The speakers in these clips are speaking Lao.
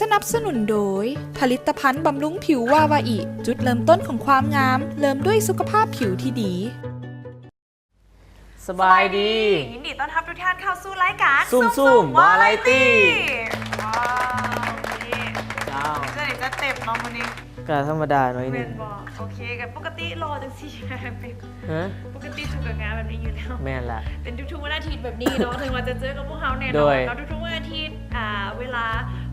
ສະໜັບສະໜູນໂດຍ ຜະລິດຕະພັນບຳລຸງຜິວວາວາອິ ຈຸດເລີ່ມຕົ້ນຂອງຄວາມງາມ, ເລີ່ມດ້ວຍສຸຂະພາບຜິວທີ່ດີ. ສະບາຍດີ ຍິນດີຕ້ອນຮັບທຸກທ່ານເຂົ້າສູ່ລາຍການ ຊຸ່ມໆ ວາໄລຕີ ວ້າວ ມື້ນີ້ ເຈົ້າ ເຈົ້າ ຈັດເຕັມເນາະມື້ນີ້. ກະທຳມະດາໜ້ອຍໜຶ່ງ ແມ່ນບໍ່? ໂອເຄ ກະປົກກະຕິຫຼໍ່ຈັ່ງຊີ້ ຮະ? ປົກກະຕິສຸກະງາມແບບນີ້ຢູ່ແລ້ວ ແມ່ນລະ ເປັນທຸກໆວັນອາທິດແບບນີ້ເນາະ ເຖິງວ່າຈະເຈີກັບພວກເຮົາແນ່ນອນເນາະ ໂດຍ ທຸກໆວັນອາທິດ ອ່າ ເວລາ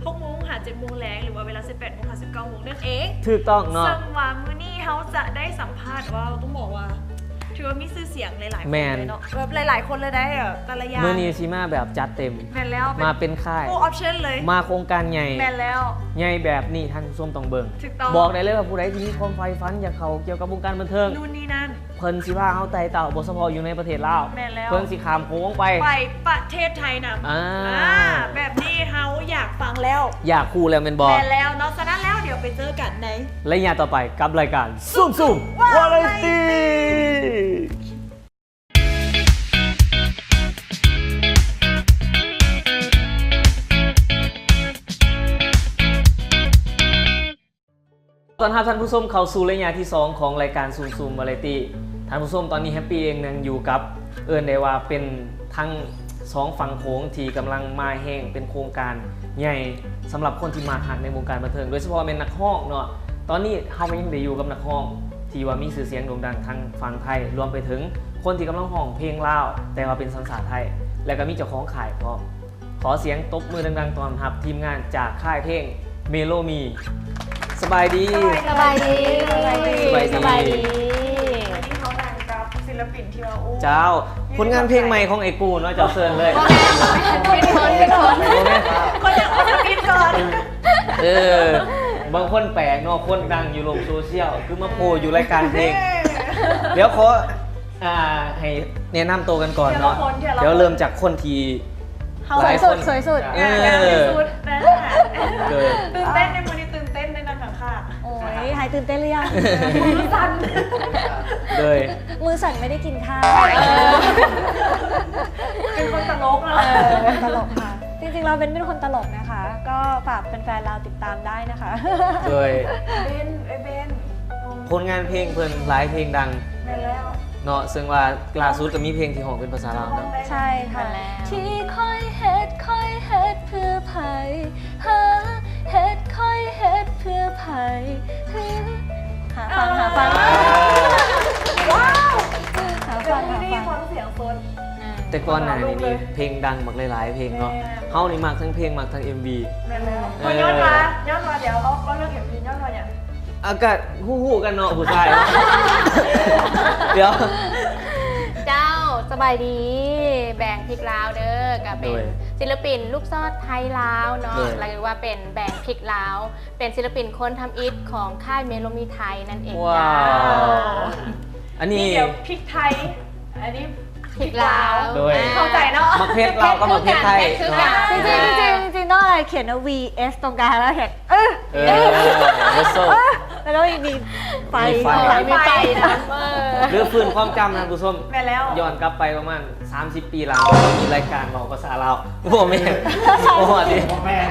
ຫົກໂມງຫາເຈັດໂມງແລງ ຫຼືວ່າເວລາສິບແປດໂມງຫາສິບເກົ້າໂມງນັ້ນເອງ ຖືກຕ້ອງເນາະ ເຊິ່ງວ່າມື້ນີ້ເຮົາຈະໄດ້ສຳພາດ ວ້າວ ຕ້ອງບອກວ່າ ຖືວ່າມີຊື່ສຽງຫຼາຍໆຄົນເລີຍເນາະ ແມ່ນ ແບບຫຼາຍໆຄົນເລີຍໄດ໋ ແບບແຕ່ລະຢ່າງ ມື້ນີ້ຊິມາແບບຈັດເຕັມ ແມ່ນແລ້ວ ມາເປັນຄ້າຍ ຟູອອບຊັນເລີຍ ມາໂຄງການໃຫຍ່ ແມ່ນແລ້ວ ໃຫຍ່ແບບນີ້ທ່ານຜູ້ຊົມຕ້ອງເບິ່ງ ຖືກຕ້ອງ ບອກໄດ້ເລີຍວ່າຜູ້ໃດທີ່ມີຄວາມໃຝ່ຝັນຢາກເຂົ້າກ່ຽວກັບວົງການບັນເທີງ ນູ່ນນີ້ນັ້ນ ເພິ່ນຊິພາເຮົາໄຕ່ເຕົ້າ ບໍ່ສະເພາະຢູ່ໃນປະເທດລາວ ແມ່ນແລ້ວ ເພິ່ນຊິຂ້າມໂຂງໄປ ໄປປະເທດໄທນຳ ອ່າ ອ່າ ແບບນີ້ເຮົາຢາກຟັງແລ້ວ ຢາກຮູ້ແລ້ວແມ່ນບໍ່? ແມ່ນແລ້ວເນາະ ສະນັ້ນແລ້ວ ດຽວໄປເຈີກັນໃນໄລຍະຕໍ່ໄປກັບລາຍການຊຸ່ມໆ ວາໄລຕີ. ຕ້ອນຮັບທ່ານຜູ້ຊົມເຂົ້າສູ່ໄລຍະທີສອງຂອງລາຍການຊຸ່ມໆ ວາໄລຕີ. ທ່ານຜູ້ຊົມ ຕອນນີ້ແຮັບປີ້ເອງນັ່ງຢູ່ກັບ ເອີ້ນໄດ້ວ່າເປັນທັງສອງຝັ່ງໂຂງທີ່ກຳລັງມາແຮງ ເປັນໂຄງການໃຫຍ່ສຳລັບຄົນທີ່ມັກຮັກໃນວົງການບັນເທີງ ໂດຍສະເພາະແມ່ນນັກຮ້ອງເນາະ. ຕອນນີ້ເຮົາກະຍັງໄດ້ຢູ່ກັບນັກຮ້ອງທີ່ວ່າມີຊື່ສຽງໂດ່ງດັງທັງຝັ່ງໄທ ລວມໄປເຖິງຄົນທີ່ກຳລັງຮ້ອງເພງລາວ ແຕ່ວ່າເປັນສັນຊາດໄທ ແລະກະມີເຈົ້າຂອງຄ້າຍພ້ອມ. ຂໍສຽງຕົບມືດັງໆ ຕ້ອນຮັບທີມງານຈາກຄ້າຍເພງເມໂລມີ. ສະບາຍດີ ສະບາຍດີ ສະບາຍດີ ສະບາຍດີ ສະບາຍດີ. ເຈົ້າ ຜົນງານເພງໃໝ່ຂອງໄອ້ກູເນາະ ເຈົ້າເຊີນເລີຍ. ບໍ່ແມ່ນ ເປັນຄົນ ເປັນຄົນ ບໍ່ແມ່ນ ຄົນຢາກເປັນສິລະປິນກ່ອນ. ເອີ ບາງຄົນແປກເນາະ ຄົນດັງຢູ່ໂລກໂຊຊຽວ ຄືມາໂພຢູ່ລາຍການເພງ. ດຽວຂໍ ອ່າ ໃຫ້ແນະນຳໂຕກັນກ່ອນເນາະ ດຽວເລີ່ມຈາກຄົນທີ່ ເຮົາ ຫຼາຍຄົນ ສວຍສຸດ ສວຍສຸດ ເອີ ງາມທີ່ສຸດນະ. ຕື່ນເຕັ້ນໃນມື້ນີ້ ຕື່ນເຕັ້ນໃນນັ່ງຂ້າງໆ. ໂອ້ຍ ຫາຍຕື່ນເຕັ້ນຫຼືຍັງ? ມືສັ່ນ ໂດຍ ມືສັ່ນໄມ່ໄດ້ກິນຂ້າວ. ເອີ ເປັນຄົນຕະຫຼົກເນາະ. ເອີ ຕະຫຼົກຄ່ະ ຈິງໆແລ້ວເປັນ ເປັນຄົນຕະຫຼົກນະຄະ ກໍຝາກແຟນໆລາວຕິດຕາມໄດ້ນະຄະ. ໂດຍ ເບັນ ເອີຍ ເບັນ ຜົນງານເພງເພິ່ນຫຼາຍເພງດັງ ແມ່ນແລ້ວ ເນາະ ເຊິ່ງວ່າລ່າສຸດກໍມີເພງທີ່ຮ້ອງເປັນພາສາລາວນຳ. ໃຊ່ຄ່ະ ທີ່ຂ້ອຍເຮັດ ຂ້ອຍເຮັດເພື່ອໃຜ ຫາ ເຮັດ ຂ້ອຍເຮັດເພື່ອໃຜ ຫາຟັງ ຫາຟັງ ວ້າວ ຫາຟັງ ຫາຟັງ ຟັງສຽງສົດ. ແຕ່ກ່ອນໜ້ານີ້ມີເພງດັງບັກຫຼາຍໆເພງເນາະ. ແມ່ນ ເຮົານີ້ມັກທັງເພງ ມັກທັງເອັມວີ. ແມ່ນແລ້ວ ເອີ ຍ້ອນວ່າ ຍ້ອນວ່າ ດຽວເຮົາ ເວົ້າເລື່ອງເອັມວີ ຍ້ອນວ່າຫຍັງ? ອາ ກະຮູ້ໆກັນເນາະ ຜູ້ຊາຍ. ດຽວ ເຈົ້າ ສະບາຍດີ ແບງພິກລາວເດີ ກະເປັນ ໂດຍ ສິລະປິນລູກຊອດໄທລາວເນາະ ໂດຍ ຫຼືວ່າເປັນແບງພິກລາວ ເປັນສິລະປິນຄົນທຳອິດຂອງຄ້າຍເມໂລມີໄທນັ້ນເອງ. ວ້າວ ອັນນີ້ ນີ້ດຽວພິກໄທ ອັນນີ້ພິກລາວ ໂດຍ ເຂົ້າໃຈເນາະ ໝາກເຜັດລາວກັບໝາກເຜັດໄທ. ເຜັດຄືກັນ ເນາະ ຄືກັນ ຈິງໆ ຈິງໆຕ້ອງຂຽນວ່າ ວີເອັສ ຕົງກາງ ແລ້ວຂຽນ ເອີ ເອີ ເອີ ແລ້ວກໍມີໄຟ ມີໄຟນຳ ເອີ ຫຼືຟື້ນຄວາມຈຳທ່ານຜູ້ຊົມ. ແມ່ນແລ້ວ ຍ້ອນກັບໄປປະມານ ສາມສິບປີຫຼັງ ມີລາຍການເວົ້າພາສາລາວ. ບໍ່ແມ່ນ ບໍ່ຮອດເດ ບໍ່ແມ່ນ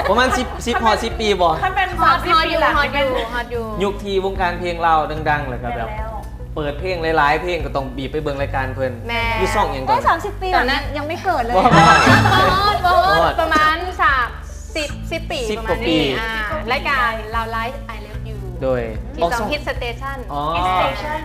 ປະມານສິບ ສິບ ຮອດສິບປີບໍ່? ຄັນແມ່ນສາມສິບປີຫຼັງ ຮອດຢູ່ ຮອດຢູ່ ຍຸກທີ່ວົງການເພງລາວດັງໆ ແລ້ວກໍແບບ ແມ່ນແລ້ວ ເປີດເພງຫຼາຍໆເພງ ກໍຕ້ອງບີບໄປເບິ່ງລາຍການເພິ່ນ. ແມ່ນ ຢູ່ຊ່ອງຫຍັງຕອນນັ້ນ? ສາມສິບປີ ຕອນນັ້ນຍັງໄມ່ເກີດເລີຍ ບໍ່ຮອດ ບໍ່ຮອດ ປະມານສາມສິບ ສິບປີ ສິບກວ່າປີ ປະມານນີ້ ອ່າ ລາຍການລາວໄລຟ໌ I Love You ໂດຍ ທີ່ຊ່ອງ Hit Station ອໍ Hit Station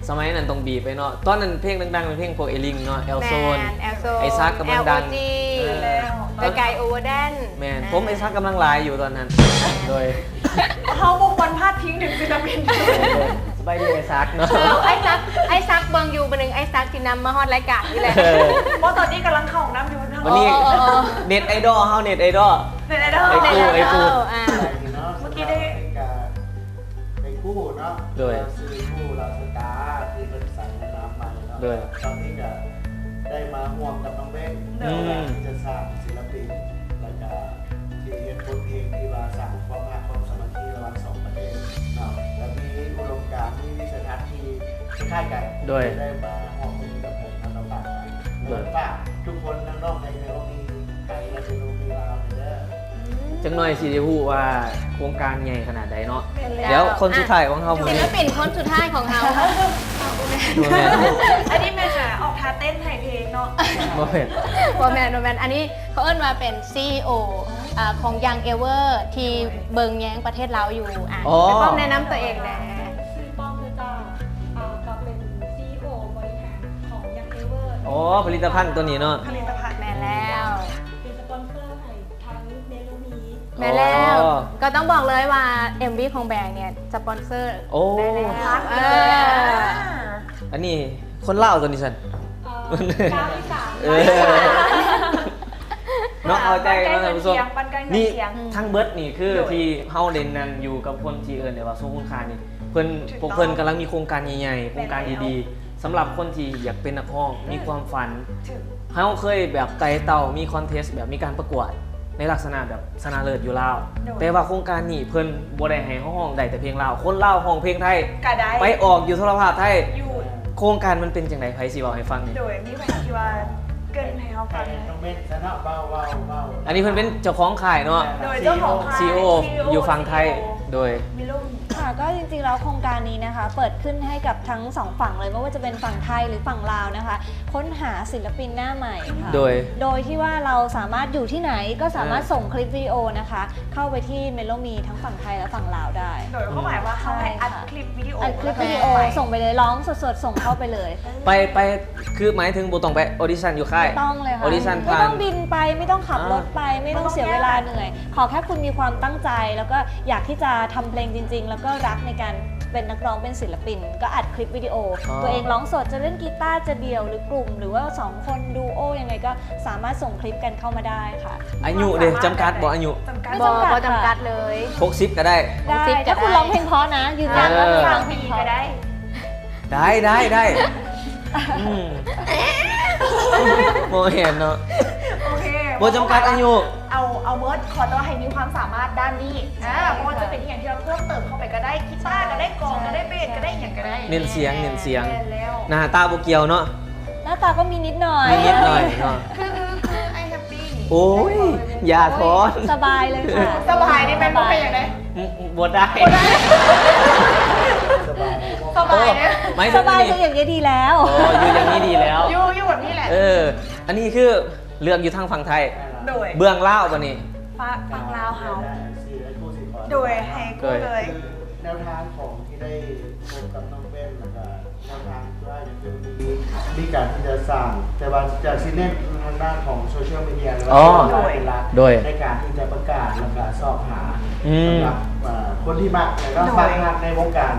ສະໄໝນັ້ນຕ້ອງບີບໄປເນາະ. ຕອນນັ້ນເພງດັງໆ ເປັນເພງພວກເອລິງເນາະ ແອວໂຊນ ແມ່ນ ແອວໂຊນ ໄອ້ສັກກຳລັງດັງ ແອລໂອຈີ ເອີ ແລ້ວ ໄກໂອເວີແດນ ແມ່ນ ອ່າ ຜົມໄອ້ສັກກຳລັງຫຼາຍຢູ່ຕອນນັ້ນ. ໂດຍ ເຮົາບໍ່ຄວນພາດພິງເຖິງສິລະປິນ. ສະບາຍດີໄອ້ສັກເນາະ ເອີ ໄອ້ສັກ ໄອ້ສັກເບິ່ງຢູ່ ມື້ໜຶ່ງໄອ້ສັກຊິນຳມາຮອດລາຍການນີ້ແຫຼະ. ເອີ ບໍ່ ຕອນນີ້ກຳລັງເຂົ້າຫ້ອງນ້ຳຢູ່ ອໍ ເອີ ເນັດໄອດອລເຮົາ ເນັດໄອດອລ ເນັດໄອດອລ ໄອ້ກູ ໄອ້ກູ ອ່າ ເມື່ອກີ້ໄດ້ ໄອ້ກູເນາະ ໂດຍ ຊື່ກູລາວສະຕາ ທີ່ເພິ່ນສ້າງແນວນາມໃໝ່ເນາະ ໂດຍ ຕອນນີ້ກະໄດ້ມາຮ່ວມກັບນ້ອງເບັນ ໂດຍ ໃນການທີ່ຈະສ້າງສິລະປິນ ແລ້ວກະທີ່ເຮັດບົດເພງທີ່ວ່າສ້າງຄວາມຮັກຄວາມສາມັກຄີລະຫວ່າງສອງປະເທດເນາະ ແລະມີອຸດົມການ ມີວິໄສທັດທີ່ຄ້າຍໆກັນ ໂດຍ ທີ່ໄດ້ມາຮ່ວມມືກັບເພິ່ນເນາະ ກໍຝາກໄວ້ ໂດຍ ແລະຝາກທຸກຄົນທັງນອກໃນເມໂລດີໄທ ແລະເມໂລດີລາວເດີ. ອືມ ຈັກໜ່ອຍຊິໄດ້ຮູ້ວ່າໂຄງການໃຫຍ່ຂະໜາດໃດເນາະ. ແມ່ນແລ້ວ ແລ້ວຄົນສຸດທ້າຍຂອງເຮົາມື້ນີ້ ສິລະປິນຄົນສຸດທ້າຍຂອງເຮົາ ບໍ່ແມ່ນ ອັນນີ້ແມ່ນກະອອກທ່າເຕັ້ນໃຫ້ເພງເນາະ. ບໍ່ແມ່ນ ບໍ່ແມ່ນ ບໍ່ແມ່ນ ອັນນີ້ເຂົາເອີ້ນວ່າເປັນ ຊີອີໂອ ອາ ຂອງ Young Ever ທີ່ເບິ່ງແຍງປະເທດລາວຢູ່. ອາ ອໍ ໃຫ້ປ້ອມແນະນຳຕົວເອງແດ່. ຊື່ປ້ອມເດີເຈົ້າ ອາ ກະເປັນ ຊີອີໂອ ບໍລິຫານຂອງ Young Ever. ອໍ ຜະລິດຕະພັນຕົວນີ້ເນາະ. ຜະລິດຕະພັນ ແມ່ນແລ້ວ ເປັນສະປອນເຊີໃຫ້ ທັງເມໂລມີ. ແມ່ນແລ້ວ ອໍ ກໍຕ້ອງບອກເລີຍວ່າ ເອັມວີ ຂອງແບງເນ່ຍສະປອນເຊີ ໂອ້ ໄດ້ແລ້ວ. ເອີ ອັນນີ້ຄົນລາວຕົວນີ້ຊັ້ນ ເອີ ເອີ ເນາະ ເອົາໃຈເນາະທ່ານຜູ້ຊົມ. ນີ້ທັງເບິດນີ້ຄື ໂດຍ ທີ່ເຮົາໄດ້ນັ່ງຢູ່ກັບຄົນທີ່ເອີ້ນໄດ້ວ່າຊົງຄຸນຄ່ານີ້ ເພິ່ນ ຖືກຕ້ອງ ພວກເພິ່ນກຳລັງມີໂຄງການໃຫຍ່ໆ ໂຄງການດີໆ ສຳລັບຄົນທີ່ຢາກເປັນນັກຮ້ອງ ອືມ ມີຄວາມຝັນ. ຖືກ ເຮົາເຄີຍແບບໄຕ່ເຕົ້າ ມີຄອນເທັສ ແບບມີການປະກວດໃນລັກສະນະແບບຊະນະເລີດຢູ່ລາວ. ໂດຍ ແຕ່ວ່າໂຄງການນີ້ເພິ່ນບໍ່ໄດ້ໃຫ້ເຮົາຮ້ອງໄດ້ແຕ່ເພງລາວ ຄົນລາວຮ້ອງເພງໄທ ກະໄດ້ ໄປອອກຢູ່ໂທລະພາບໄທ. ຢູ່ ໂຄງການມັນເປັນຈັ່ງໃດ ໃຜຊິເວົ້າໃຫ້ຟັງແດ່? ໂດຍ ມີໃຜທີ່ວ່າເກີ່ນໃຫ້ເຮົາຟັງແດ່? ນ້ອງເບັນຊະເນາະ ເວົ້າ ເວົ້າ ເວົ້າ. ອັນນີ້ເພິ່ນເປັນເຈົ້າຂອງຄ້າຍເນາະ. ໂດຍ ເຈົ້າຂອງຄ້າຍ ຊີອີໂອ ຊີອີໂອ ຢູ່ຝັ່ງໄທ. ໂດຍ ເມໂລມີ. ຄ່ະ ກໍຈິງໆແລ້ວໂຄງການນີ້ນະຄະ ເປີດຂຶ້ນໃຫ້ກັບທັງສອງຝັ່ງເລີຍ ບໍ່ວ່າຈະເປັນຝັ່ງໄທ ຫຼື ຝັ່ງລາວນະຄະ ຄົ້ນຫາສິນລະປິນໜ້າໃໝ່ຄ່ະ. ໂດຍ ໂດຍທີ່ວ່າເຮົາສາມາດຢູ່ທີ່ໄຫນກໍສາມາດ ເອີ ສົ່ງຄລິບວິດີໂອນະຄະ ເຂົ້າໄປທີ່ເມໂລມີທັງຝັ່ງໄທ ແລະ ຝັ່ງລາວໄດ້. ໂດຍ ຄວາມໝາຍວ່າເຮົາໃຫ້ອັດ ອືມ ຄລິບວິດີໂອ ອັດຄລິບວິດີໂອ ແລ້ວກໍໄປ ສົ່ງໄປເລີຍ ຮ້ອງສົດໆ ສົ່ງເຂົ້າໄປເລີຍ. ໄປ ໄປ ຄືໝາຍເຖິງບໍ່ຕ້ອງໄປອອດິຊັນຢູ່ຄ້າຍ? ບໍ່ຕ້ອງເລີຍຄ່ະ. ອອດິຊັນຜ່ານ ໄມ່ຕ້ອງບິນໄປ ໄມ່ຕ້ອງຂັບລົດໄປ ອ່າ ໄມ່ຕ້ອງເສຍເວລາເໜື່ອຍ. ຂໍແຄ່ຄຸນມີຄວາມຕັ້ງໃຈ ແລ້ວກໍຢາກທີ່ຈະທຳເພງຈິງໆ ແລ້ວກໍຮັກໃນການເປັນນັກຮ້ອງ ເປັນສິນລະປິນ ກໍອັດຄລິບວິດີໂອ ອໍ ຕົວເອງຮ້ອງສົດ ຈະເລ່ນກີຕາ ຈະດ່ຽວ ຫຼື ກຸ່ມ ຫຼືວ່າສອງຄົນ ດູໂອ ຍັງໄງກໍສາມາດສົ່ງຄລິບກັນເຂົ້າມາໄດ້ຄ່ະ. ອາຍຸເດ ຈຳກັດບໍ່ ອາຍຸ? ບໍ່ ບໍ່ຈຳກັດເລີຍ. ຫົກສິບກໍໄດ້ ໄດ້ ຫົກສິບກໍໄດ້ ຖ້າຄຸນຮ້ອງເພງເພາະນະ ຢືນຢັນວ່າ ເອີ ຄຸນຮ້ອງເພງເພາະ ໄດ້ ໄດ້ ໄດ້ ອືມ ບໍ່ແມ່ນເນາະ. ໂອເຄ ບໍ່ຈຳກັດອາຍຸ ເອົາ ເອົາໝົດ ຂໍແຕ່ວ່າໃຫ້ມີຄວາມສາມາດດ້ານນີ້. ອ່າ ບໍ່ວ່າຈະເປັນອີ່ຫຍັງທີ່ວ່າເພີ່ມເຕີມເຂົ້າໄປກໍໄດ້ ກີຕາກໍໄດ້ ກອງກໍໄດ້ ເບສກໍໄດ້ ອີ່ຫຍັງກໍໄດ້. ເນັ້ນສຽງ ເນັ້ນສຽງ ແມ່ນແລ້ວ. ໜ້າຕາບໍ່ກ່ຽວເນາະ. ໜ້າຕາກໍມີນິດໜ້ອຍ ມີນິດໜ້ຍເນາະ. ຄື ຄື ຄືອ້າຍແຮັບປີ້ນີ້ ໂອ້ຍ ຢ່າຖອນ ສະບາຍເລີຍຄ່ະ. ສະບາຍນີ້ແມ່ນບໍ່ເປັນຫຍັງໃດ? ອືມ ບໍ່ໄດ້ ບໍ່ໄດ້ ສະບາຍ ສະບາຍເດ້. ໂອ້ ໝາຍເຖິງ ສະບາຍ ນີ້ ຄືຢ່າງນີ້ດີແລ້ວ. ອໍ ຢູ່ຢ່າງນີ້ດີແລ້ວ ຢູ່ ຢູ່ແບບນີ້ແຫຼະ. ເອີ ອັນນີ້ຄືເລືອກຢູ່ທາງຝັ່ງໄທ. ໂດຍ ເບື້ອງລາວບາດນີ້ ຝັ່ງ ຝັ່ງລາວເຮົາ. ໂດຍ ໃຫ້ກູ້ເລີຍ ແນວທາງຂອງທີ່ໄດ້ພົບກັບນ້ອງເບັນ ແລ້ວກໍ ແນວທາງທີ່ວ່າຢາກຈະມີ ມີການທີ່ຈະສ້າງ ແຕ່ວ່າຢາກຊິເນັ້ນທາງດ້ານຂອງໂຊຊຽວມີເດຍ ຫຼືວ່າ ອໍ ໂດຍ ເປັນຫຼັກ ໂດຍ ໃນການທີ່ຈະປະກາດ ແລ້ວກໍຊອກຫາ ອືມ ສຳລັບ ອ່າ ຄົນທີ່ມັກ ແລ້ວກໍ ໂດຍ ມັກ ມັກໃນວົງການ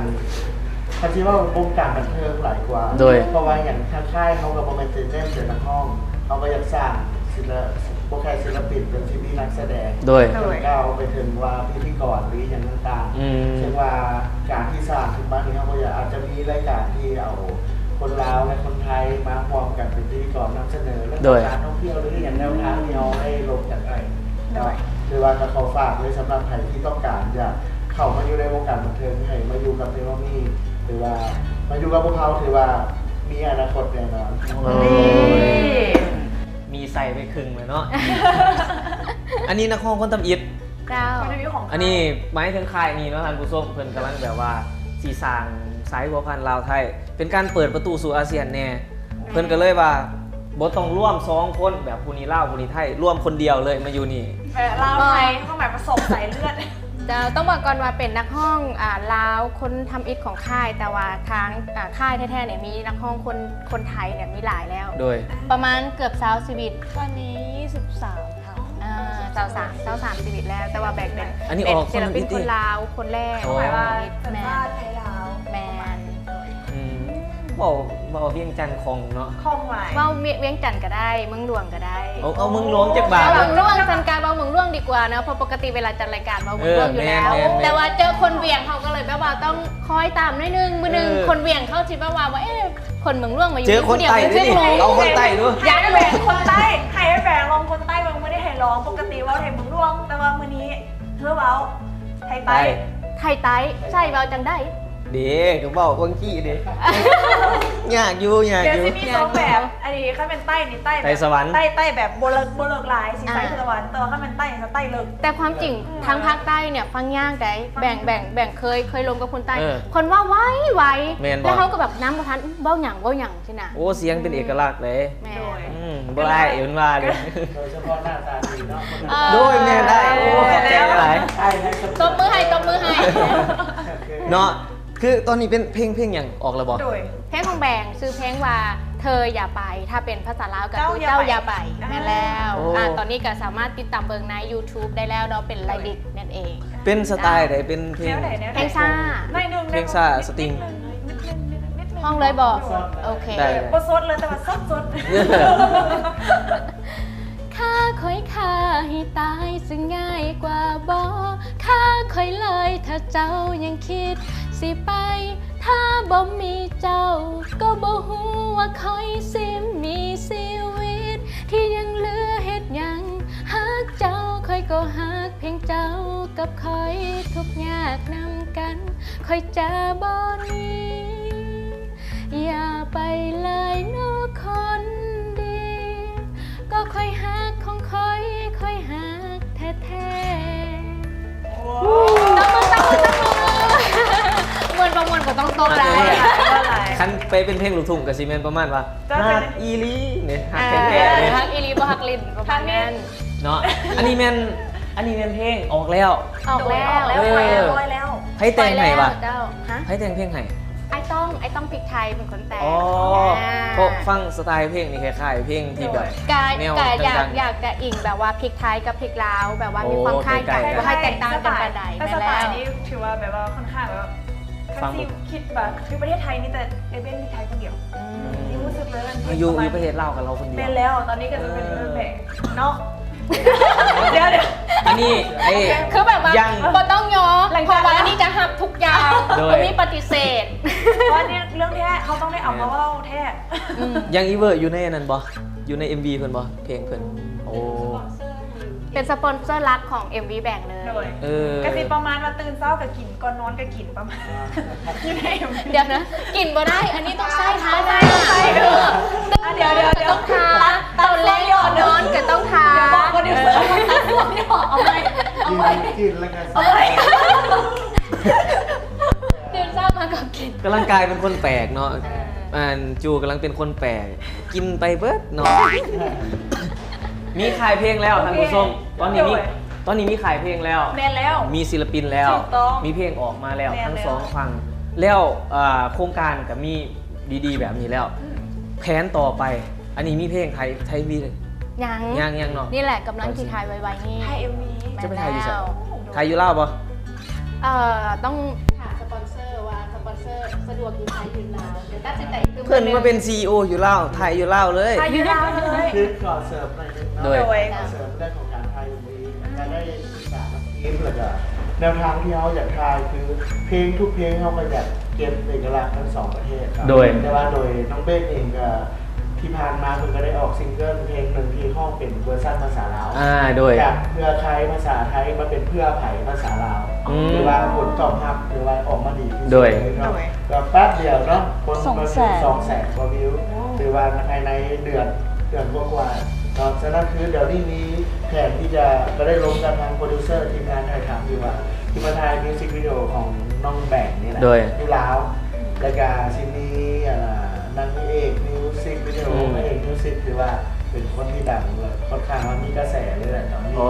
ຄັນຊິເວົ້າວົງການບັນເທີງຫຼາຍກວ່າ. ໂດຍ ເພາະວ່າຫຍັງ ທາງຄ້າຍເຮົາກໍບໍ່ແມ່ນຈະເນັ້ນແຕ່ນັກຮ້ອງ ເຮົາກໍຢາກສ້າງ ສິລະ ບໍ່ແຄ່ສິລະປິນ ແຕ່ຊິມີນັກສະແດງ ໂດຍ ໂດຍ ກ້າວໄປເຖິງວ່າພິທີກອນ ຫຼື ອີ່ຫຍັງຕ່າງໆ ອືມ ເຊິ່ງວ່າການທີ່ສ້າງຂຶ້ນມານີ້ ເຮົາກໍຢາກ ອາດຈະມີລາຍການທີ່ເອົາຄົນລາວ ແລະ ຄົນໄທມາຮ່ວມກັນເປັນພິທີກອນນຳສະເໜີ ແລະ ໂດຍ ການທ່ອງທ່ຽວ ຫຼື ອີ່ຫຍັງແນວທາງທີ່ເຮົາໄດ້ລົມກັນໄວ້ ໂດຍ ເນາະ ຫຼືວ່າກໍຂໍຝາກເລີຍ ສຳລັບໃຜທີ່ຕ້ອງການຢາກເຂົ້າມາຢູ່ໃນວົງການບັນເທີງ ໃຫ້ມາຢູ່ກັບເມໂລມີ ຫຼືວ່າມາຢູ່ກັບພວກເຮົາ ຖືວ່າມີອະນາຄົດແນ່ນອນ. ໂອ້ຍ ມີໃສ່ໄປ ຄຶ່ງແລ້ວເນາະ. ອັນນີ້ນັກຮ້ອງຄົນທຳອິດ ເຈົ້າ ອັນນີ້ໝາຍເຖິງຄ້າຍນີ້ເນາະທ່ານຜູ້ຊົມ ເພິ່ນກຳລັງແບບວ່າຊິສ້າງສາຍພົວພັນລາວໄທ ເປັນການເປີດປະຕູສູ່ອາຊຽນແດ່. ແມ່ນ ເພິ່ນກໍເລີຍວ່າບໍ່ຕ້ອງລວມສອງຄົນ ແບບຜູ້ນີ້ລາວຜູ້ນີ້ໄທ ລວມຄົນດຽວເລີຍມາຢູ່ນີ້. ເອີ ລາວໄທ ຄວາມໝາຍວ່າສອງສາຍເລືອດ. ເຈົ້າ ຕ້ອງບອກກ່ອນວ່າເປັນນັກຮ້ອງ ອ່າ ລາວຄົນທຳອິດຂອງຄ້າຍ ແຕ່ວ່າທາງ ອ່າ ຄ້າຍແທ້ໆນີ້ມີນັກຮ້ອງຄົນ ຄົນໄທນີ້ມີຫຼາຍແລ້ວ ໂດຍ ປະມານເກືອບຊາວຊີວິດ ຕອນນີ້ຊາວສາມ ອ່າ ຊາວສາມ ຊາວສາມຊີວິດແລ້ວ ແຕ່ວ່າແບ່ງເປັນ ອັນນີ້ອອກ ເປັນສິລະປິນຄົນລາວຄົນແລກ. ອໍ ໝາຍວ່າສັນຊາດໄທລາວ. ແມ່ນ ອືມ ເວົ້າ ເວົ້າວຽງຈັນຄ່ອງເນາະ ຄ່ອງຫຼາຍ. ເວົ້າວຽງຈັນກໍໄດ້ ເມືອງຫຼວງກໍໄດ້. ເອົາ ເອົາເມືອງຫຼວງຈັກບາດ ເວົ້າເມືອງຫຼວງ ຊັ້ນກະເວົ້າເມືອງຫຼວງດີກວ່າເນາະ ເພາະປົກກະຕິເວລາຈັດລາຍການເວົ້າເມືອງຫຼວງຢູ່ແລ້ວ. ເອີ ແມ່ນໆໆ ແຕ່ວ່າເຈີຄົນວຽງເຮົາກໍເລີຍແບບວ່າຕ້ອງ ຄອຍຕາມໜ້ອຍໜຶ່ງ ມື້ໜຶ່ງ ເອີ ຄົນວຽງເຂົາຊິແບບວ່າ ວ່າ ເອະ ຄົນເມືອງຫຼວງມາຢູ່ ເຈີຄົນໃຕ້ ຄົນດຽວ ເອີ ເອົາຄົນໃຕ້ດູ ຢາກໃຫ້ແບງຄົນໃຕ້ ໃຫ້ແບງລອງຄົນໃຕ້ເບິ່ງ ມື້ນີ້ໃຫ້ລອງ ປົກກະຕິເວົ້າໄທເມືອງຫຼວງ ແຕ່ວ່າມື້ນີ້ເຮົາເວົ້າໄທໃຕ້ ໄທໃຕ້ ໃສ່ເວົ້າຈັ່ງໃດ? ເດ້ ກໍເວົ້າເມື່ອກີ້ເດ້ ຍາກຢູ່ ຍາກຢູ່ ດຽວຊິມີສອງແບບ ອັນນີ້ຄັນແມ່ນໃຕ້ນີ້ໃຕ້ແບບ ໃຕ້ສະຫວັນ ໃຕ້ ໃຕ້ແບບບໍ່ເລິກ ບໍ່ເລິກຫຼາຍ ຊິໃສ່ ອ່າ ສະຫວັນ ແຕ່ວ່າຄັນແມ່ນໃຕ້ກໍໃຕ້ເລິກ ແຕ່ຄວາມຈິງ ອືມ ທາງພາກໃຕ້ເນຍຟັງຍາກໃດ໋ ແບ່ງ ແບ່ງ ແບ່ງເຄີຍ ເຄີຍລົມກັບຄົນໃຕ້ ເອີ ເພິ່ນເວົ້າໄວໆ ແມ່ນບໍ່ ແລ້ວເຮົາກໍແບບນຳບໍ່ທັນ ເວົ້າຫຍັງ ເວົ້າຫຍັງຊີ້ນະ ໂອ້ ສຽງເປັນເອກະລັກເດ້ ແມ່ນ ອືມ ບໍ່ອາຍເພິ່ນວ່າເດ້ ໂດຍສະເພາະໜ້າຕາດີເນາະ ເອີ ໂດຍ ແມ່ນ ໄດ້ ໂອ້ ຂອບໃຈຫຼາຍ ຕົບມືໃຫ້ ຕົບມືໃຫ້ ເນາະ ຄືຕອນນີ້ເປັນເພງ ເພງຫຍັງອອກແລ້ວບໍ່? ໂດຍ ເພງຂອງແບງ ຊື່ເພງວ່າ ເທີຢ່າໄປ ຖ້າເປັນພາສາລາວກໍຄື ເຈົ້າຢ່າໄປ ເຈົ້າຢ່າໄປ ອ່າ ແມ່ນແລ້ວ ໂອ້ ອ່າ ຕອນນີ້ກໍສາມາດຕິດຕາມເບິ່ງໃນ YouTube ໄດ້ແລ້ວເນາະ ເປັນໄລດິກນັ້ນເອງ ເປັນສະໄຕລ໌ໃດ? ເປັນເພງ ແນວໃດ? ແນວໃດ? ເພງຊ້າ ໜ້ອຍໜຶ່ງ ເພງຊ້າ ສະຕິງ ນິດໜຶ່ງ ນິດໜຶ່ງ ຮ້ອງເລີຍບໍ? ເພງຊ້າ ໂອເຄ ໄດ້ ບໍ່ສົດເລີຍ ແຕ່ວ່າສົດໆ ຂ້າຂ້ອຍຂ້າໃຫ້ຕາຍ ຊິງ່າຍກວ່າບໍ່? ຂ້າຂ້ອຍເລີຍ ຖ້າເຈົ້າຍັງຄິດຊິໄປ ຖ້າບໍ່ມີເຈົ້າ ກໍບໍ່ຮູ້ວ່າຂ້ອຍຊິມີຊີວິດ ທີ່ຍັງເຫຼືອເຮັດຫຍັງ? ຫາກເຈົ້າຂ້ອຍກໍຮັກພຽງເຈົ້າກັບຂ້ອຍ ທຸກຍາກນຳກັນ ຂ້ອຍຈະບໍ່ໜີ ຢ່າໄປເລີຍເນາະຄົນດີ ກໍຂ້ອຍຮັກຂອງຂ້ອຍ ຂ້ອຍຮັກແທ້ໆ ໂອ້ ຕົບມື ຕົບມື ຕົບມື ມ່ວນບໍ່ມ່ວນກໍຕ້ອງຕົບໄດ້ ຄັນໄປເປັນເພງລູກທຸ່ງກໍຊິແມ່ນປະມານວ່າ ຮັກອີ່ຫຼີນີ້ ຮັກແທ້ໆນີ້ ຮັກອີ່ຫຼີບໍ່ຮັກຫຼິ້ນ ປະມານນັ້ນເນາະ ອັນນີ້ແມ່ນ ອັນນີ້ແມ່ນເພງອອກແລ້ວ ອອກແລ້ວ ໂດຍ ອອກແລ້ວ ເອີ ປອຍແລ້ວ ປອຍແລ້ວ ໃຜແຕ່ງໃຫ້ວະ? ເຈົ້າ ຮະ? ໃຜແຕ່ງເພງໃຫ້? ອ້າຍຕ້ອງ ອ້າຍຕ້ອງພິກໄທເປັນຄົນແຕ່ງ ອໍ ອ່າ ເພາະຟັງສະໄຕເພງນີ້ຄ້າຍໆເພງທີ່ແບບ ໂດຍ ກະ ແນວ ກະຢາກ ດັງໆ ຢາກຈະອີງແບບວ່າພິກໄທກັບພິກລາວ ແບບວ່າມີຄວາມຄ້າຍກັນ ໂອ້ ໃກ້ໆ ບໍ່ຄ່ອຍແຕກຕ່າງກັນປານໃດ ແຕ່ສະໄຕລ໌ນີ້ຖືວ່າແບບວ່າຄ່ອນຂ້າງແບບວ່າ ຄັນຊິຄິດວ່າຢູ່ປະເທດໄທມີແຕ່ເອເວັນທີ່ໄທຄົນດຽວ ອືມ ທີ່ຮູ້ສຶກເລີຍ ຢູ່ ຢູ່ປະເທດລາວກໍລາວຄົນດຽວ ແມ່ນແລ້ວ ຕອນນີ້ກໍຈະເປັນ ເອີ ແບບເນາະ ດຽວໆ ອັນນີ້ ໄອ້ ຄືແບບວ່າ ຍັງ ບໍ່ຕ້ອງຍໍ ເພາະວ່າອັນນີ້ຈະຮັບທຸກຢ່າງ ໂດຍ ບໍ່ມີປະຕິເສດ ເພາະວ່ານີ້ເລື່ອງແທ້ ເຮົາຕ້ອງໄດ້ເອົາມາເວົ້າແທ້ ອືມ ຢ່າງອີເວີຢູ່ໃນອັນນັ້ນບໍ່? ຢູ່ໃນເອັມວີເພິ່ນບໍ່? ເພງເພິ່ນ ໂອ້ ເປັນສະປອນເຊີຫຼັກຂອງເອັມວີແບງເລີຍ ໂດຍ ເອີ ກໍຊິປະມານວ່າຕື່ນເຊົ້າກໍກິນ ກ່ອນນອນກໍກິນ ປະມານ ຢູ່ໃນ ດຽວນະ ກິນບໍ່ໄດ້ ອັນນີ້ຕ້ອງໃຊ້ທາ ໃຊ້ ເອີ ຕື່ນ ດຽວໆໆ ກໍຕ້ອງທາ ຕອນແລງກ່ອນນອນກໍຕ້ອງທາ ດຽວບອກໂປຣດິວເຊີ ເອີ ຕັດຊ່ວງນີ້ອອກ ເອົາໃໝ່ ເອົາໃໝ່ ກິນ ກິນແລ້ວກໍ ເອົາໃໝ່ ຕື່ນເຊົ້າມາກໍກິນ ກຳລັງກາຍເປັນຄົນແປກເນາະ ເອີ ອັນ ຈູກຳລັງເປັນຄົນແປກ ກິນໄປເບິດເນາະ ມີຄ້າຍເພງແລ້ວ ໂອເຄ ທ່ານຜູ້ຊົມ ຕອນນີ້ມີ ໂດຍ ຕອນນີ້ມີຄ້າຍເພງແລ້ວ ແມ່ນແລ້ວ ມີສິລະປິນແລ້ວ ຖືກຕ້ອງ ມີເພງອອກມາແລ້ວ ແມ່ນແລ້ວ ທັງສອງຝັ່ງ ແລ້ວ ເອີ ໂຄງການກໍມີດີໆແບບນີ້ແລ້ວ ອືມ ແຜນຕໍ່ໄປ ອັນນີ້ມີເພງໄທ ໄທເອັມວີ ຍັງ ຍັງ ຍັງເນາະ ນີ້ແຫຼະກຳລັງຊິຖ່າຍໄວໆນີ້ ຖ່າຍເອັມວີ ຈະໄປຖ່າຍຢູ່ໃສ? ແມ່ນແລ້ວ ຖ່າຍຢູ່ລາວບໍ່? ເອີ ຕ້ອງຫາສະປອນເຊີວ່າສະປອນເຊີສະດວກຢູ່ໄທ ຢູ່ລາວ ດຽວຕັດສິນໃຈຕື່ມ ເພິ່ນມາເປັນຊີອີໂອຢູ່ລາວ ຖ່າຍຢູ່ລາວເລີຍ ຖ່າຍຢູ່ລາວເລີຍ ຄືຂໍເສີມໜ້ອຍໜຶ່ງເນາະ ໂດຍ ຂໍເສີມເລື່ອງຂອງການຖ່າຍເອັມວີ ການໄດ້ສຶກສາກັບທີມ ແລ້ວກະແນວທາງທີ່ເຮົາຢາກຖ່າຍ ຄືເພງທຸກເພງເຮົາກໍຢາກເກັບເອກະລັກທັງສອງປະເທດເນາະ ໂດຍ ແຕ່ວ່າໂດຍນ້ອງເບກເອງກໍ ທີ່ຜ່ານມາເພິ່ນກໍໄດ້ອອກຊິງເກີນເພງໜຶ່ງທີ່ຮ້ອງເປັນເວີຊັນພາສາລາວ ອ່າ ໂດຍ ຈາກເຄືອຂ່າຍພາສາໄທມາເປັນເພື່ອໃຜພາສາລາວ ອືມ ຖືວ່າຜົນຕອບຮັບຖືວ່າອອກມາດີທີ່ສຸດ ໂດຍ ເລີຍເນາະ ໂດຍ ກໍແປັບດຽວເນາະ ຄົນມາເຖິງສອງແສນກວ່າວິວ ໂອ້ ຖືວ່າພາຍໃນເດືອນ ເດືອນກວ່າໆເນາະ ສະນັ້ນຄືດຽວນີ້ມີແຜນທີ່ຈະ ກໍໄດ້ລົມກັບທາງໂປຣດິວເຊີທີມງານຖ່າຍທຳຢູ່ວ່າ ທີ່ມາຖ່າຍມິວສິກວິດີໂອຂອງນ້ອງແບງນີ້ແຫຼະ ໂດຍ ຢູ່ລາວ ແລ້ວກະຊິມີ ອ່າ ນາງເອກມິວສິກວິດີໂອ ອືມ ພະເອກມິວສິກ ຖືວ່າເປັນຄົນທີ່ດັງ ແລະ ຄ່ອນຂ້າງວ່າມີກະແສເລີຍແຫຼະຕອນນີ້ ອໍ ຖື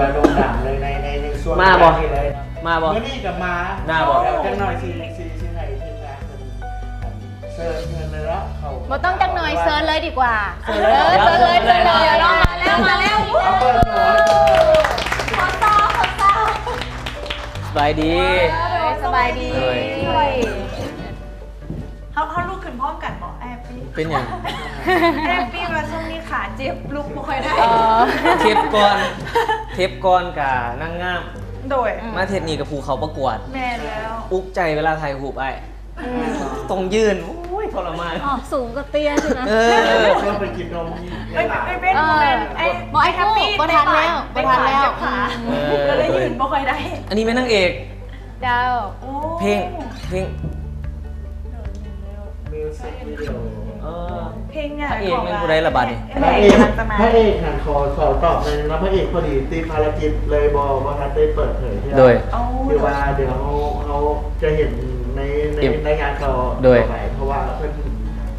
ວ່າໂດ່ງດັງເລີຍໃນ ໃນ ໃນຊ່ວງ ມາບໍ່? ເວລານີ້ເລີຍ ມາບໍ່? ມື້ນີ້ກໍມາ ມາບໍ່? ເອົາ ຈັ່ງໜ້ອຍຊິ ຊິ ຊິໃຫ້ທີມງານເພິ່ນ ເຊີນເພິ່ນເລີຍເນາະ ເຂົາ ບໍ່ຕ້ອງຈັກໜ້ອຍ ເຊີນເລີຍດີກວ່າ ເຊີນເລີຍ ເອີ ເຊີນເລີຍ ເຊີນເລີຍ ເຊີນເລີຍ ມາແລ້ວ ມາແລ້ວ ເອົາເປີດໝໍ ຂໍຕໍ່ ຂໍຕໍ່ ສະບາຍດີ ໂດຍ ສະບາຍດີ ໂດຍ ເຮົາ ເຮົາລຸກຂຶ້ນພ້ອມກັນບໍ່? ແຮບປີ້ ເປັນຫຍັງ? ແຮບປີ້ວ່າຊ່ວງນີ້ຂາເຈັບ ລຸກບໍ່ຄ່ອຍໄດ້ ເອີ ເທບກ່ອນ ເທບກ່ອນກະນາງງາມ ໂດຍ ມາເທບນີ້ກະຜູ້ເຂົ້າປະກວດ ແມ່ນແລ້ວ ອຸກໃຈເວລາຖ່າຍຮູບອ້າຍ ອືມ ຕ້ອງຢືນ ໂອ້ຍ ທໍລະມານ ອໍ ສູງກວ່າເຕ້ຍຊິນະ ເອີ ຊວນໄປກິນນົມ ໄປ ໄປເປັນ ເອີ ບໍ່ ບໍ່ ອ້າຍແຮບປີ້ ບໍ່ທັນແລ້ວ ບໍ່ທັນແລ້ວ ເອີ ກໍເລີຍຢືນບໍ່ຄ່ອຍໄດ້ ອັນນີ້ແມ່ນນາງເອກ ເຈົ້າ ໂອ້ ເພງ ເພງ ມິວສິກວິດີໂອ ເອີ ເພງຫຍັງ ພະເອກແມ່ນຜູ້ໃດລະບາດນີ້? ພະເອກ ພະເອກຫັ້ນຂໍ ຂໍຕອບໜ້ອຍໜຶ່ງເນາະ ພະເອກພໍດີຕິດພາລະກິດເລີຍບໍ່ ບໍ່ທັນໄດ້ເປີດເຜີຍເທື່ອ ໂດຍ ຄືວ່າດຽວເຮົາ ເຮົາຈະເຫັນໃນ ໃນ ໃນງານຕໍ່ໄປ ເພາະວ່າເພິ່ນ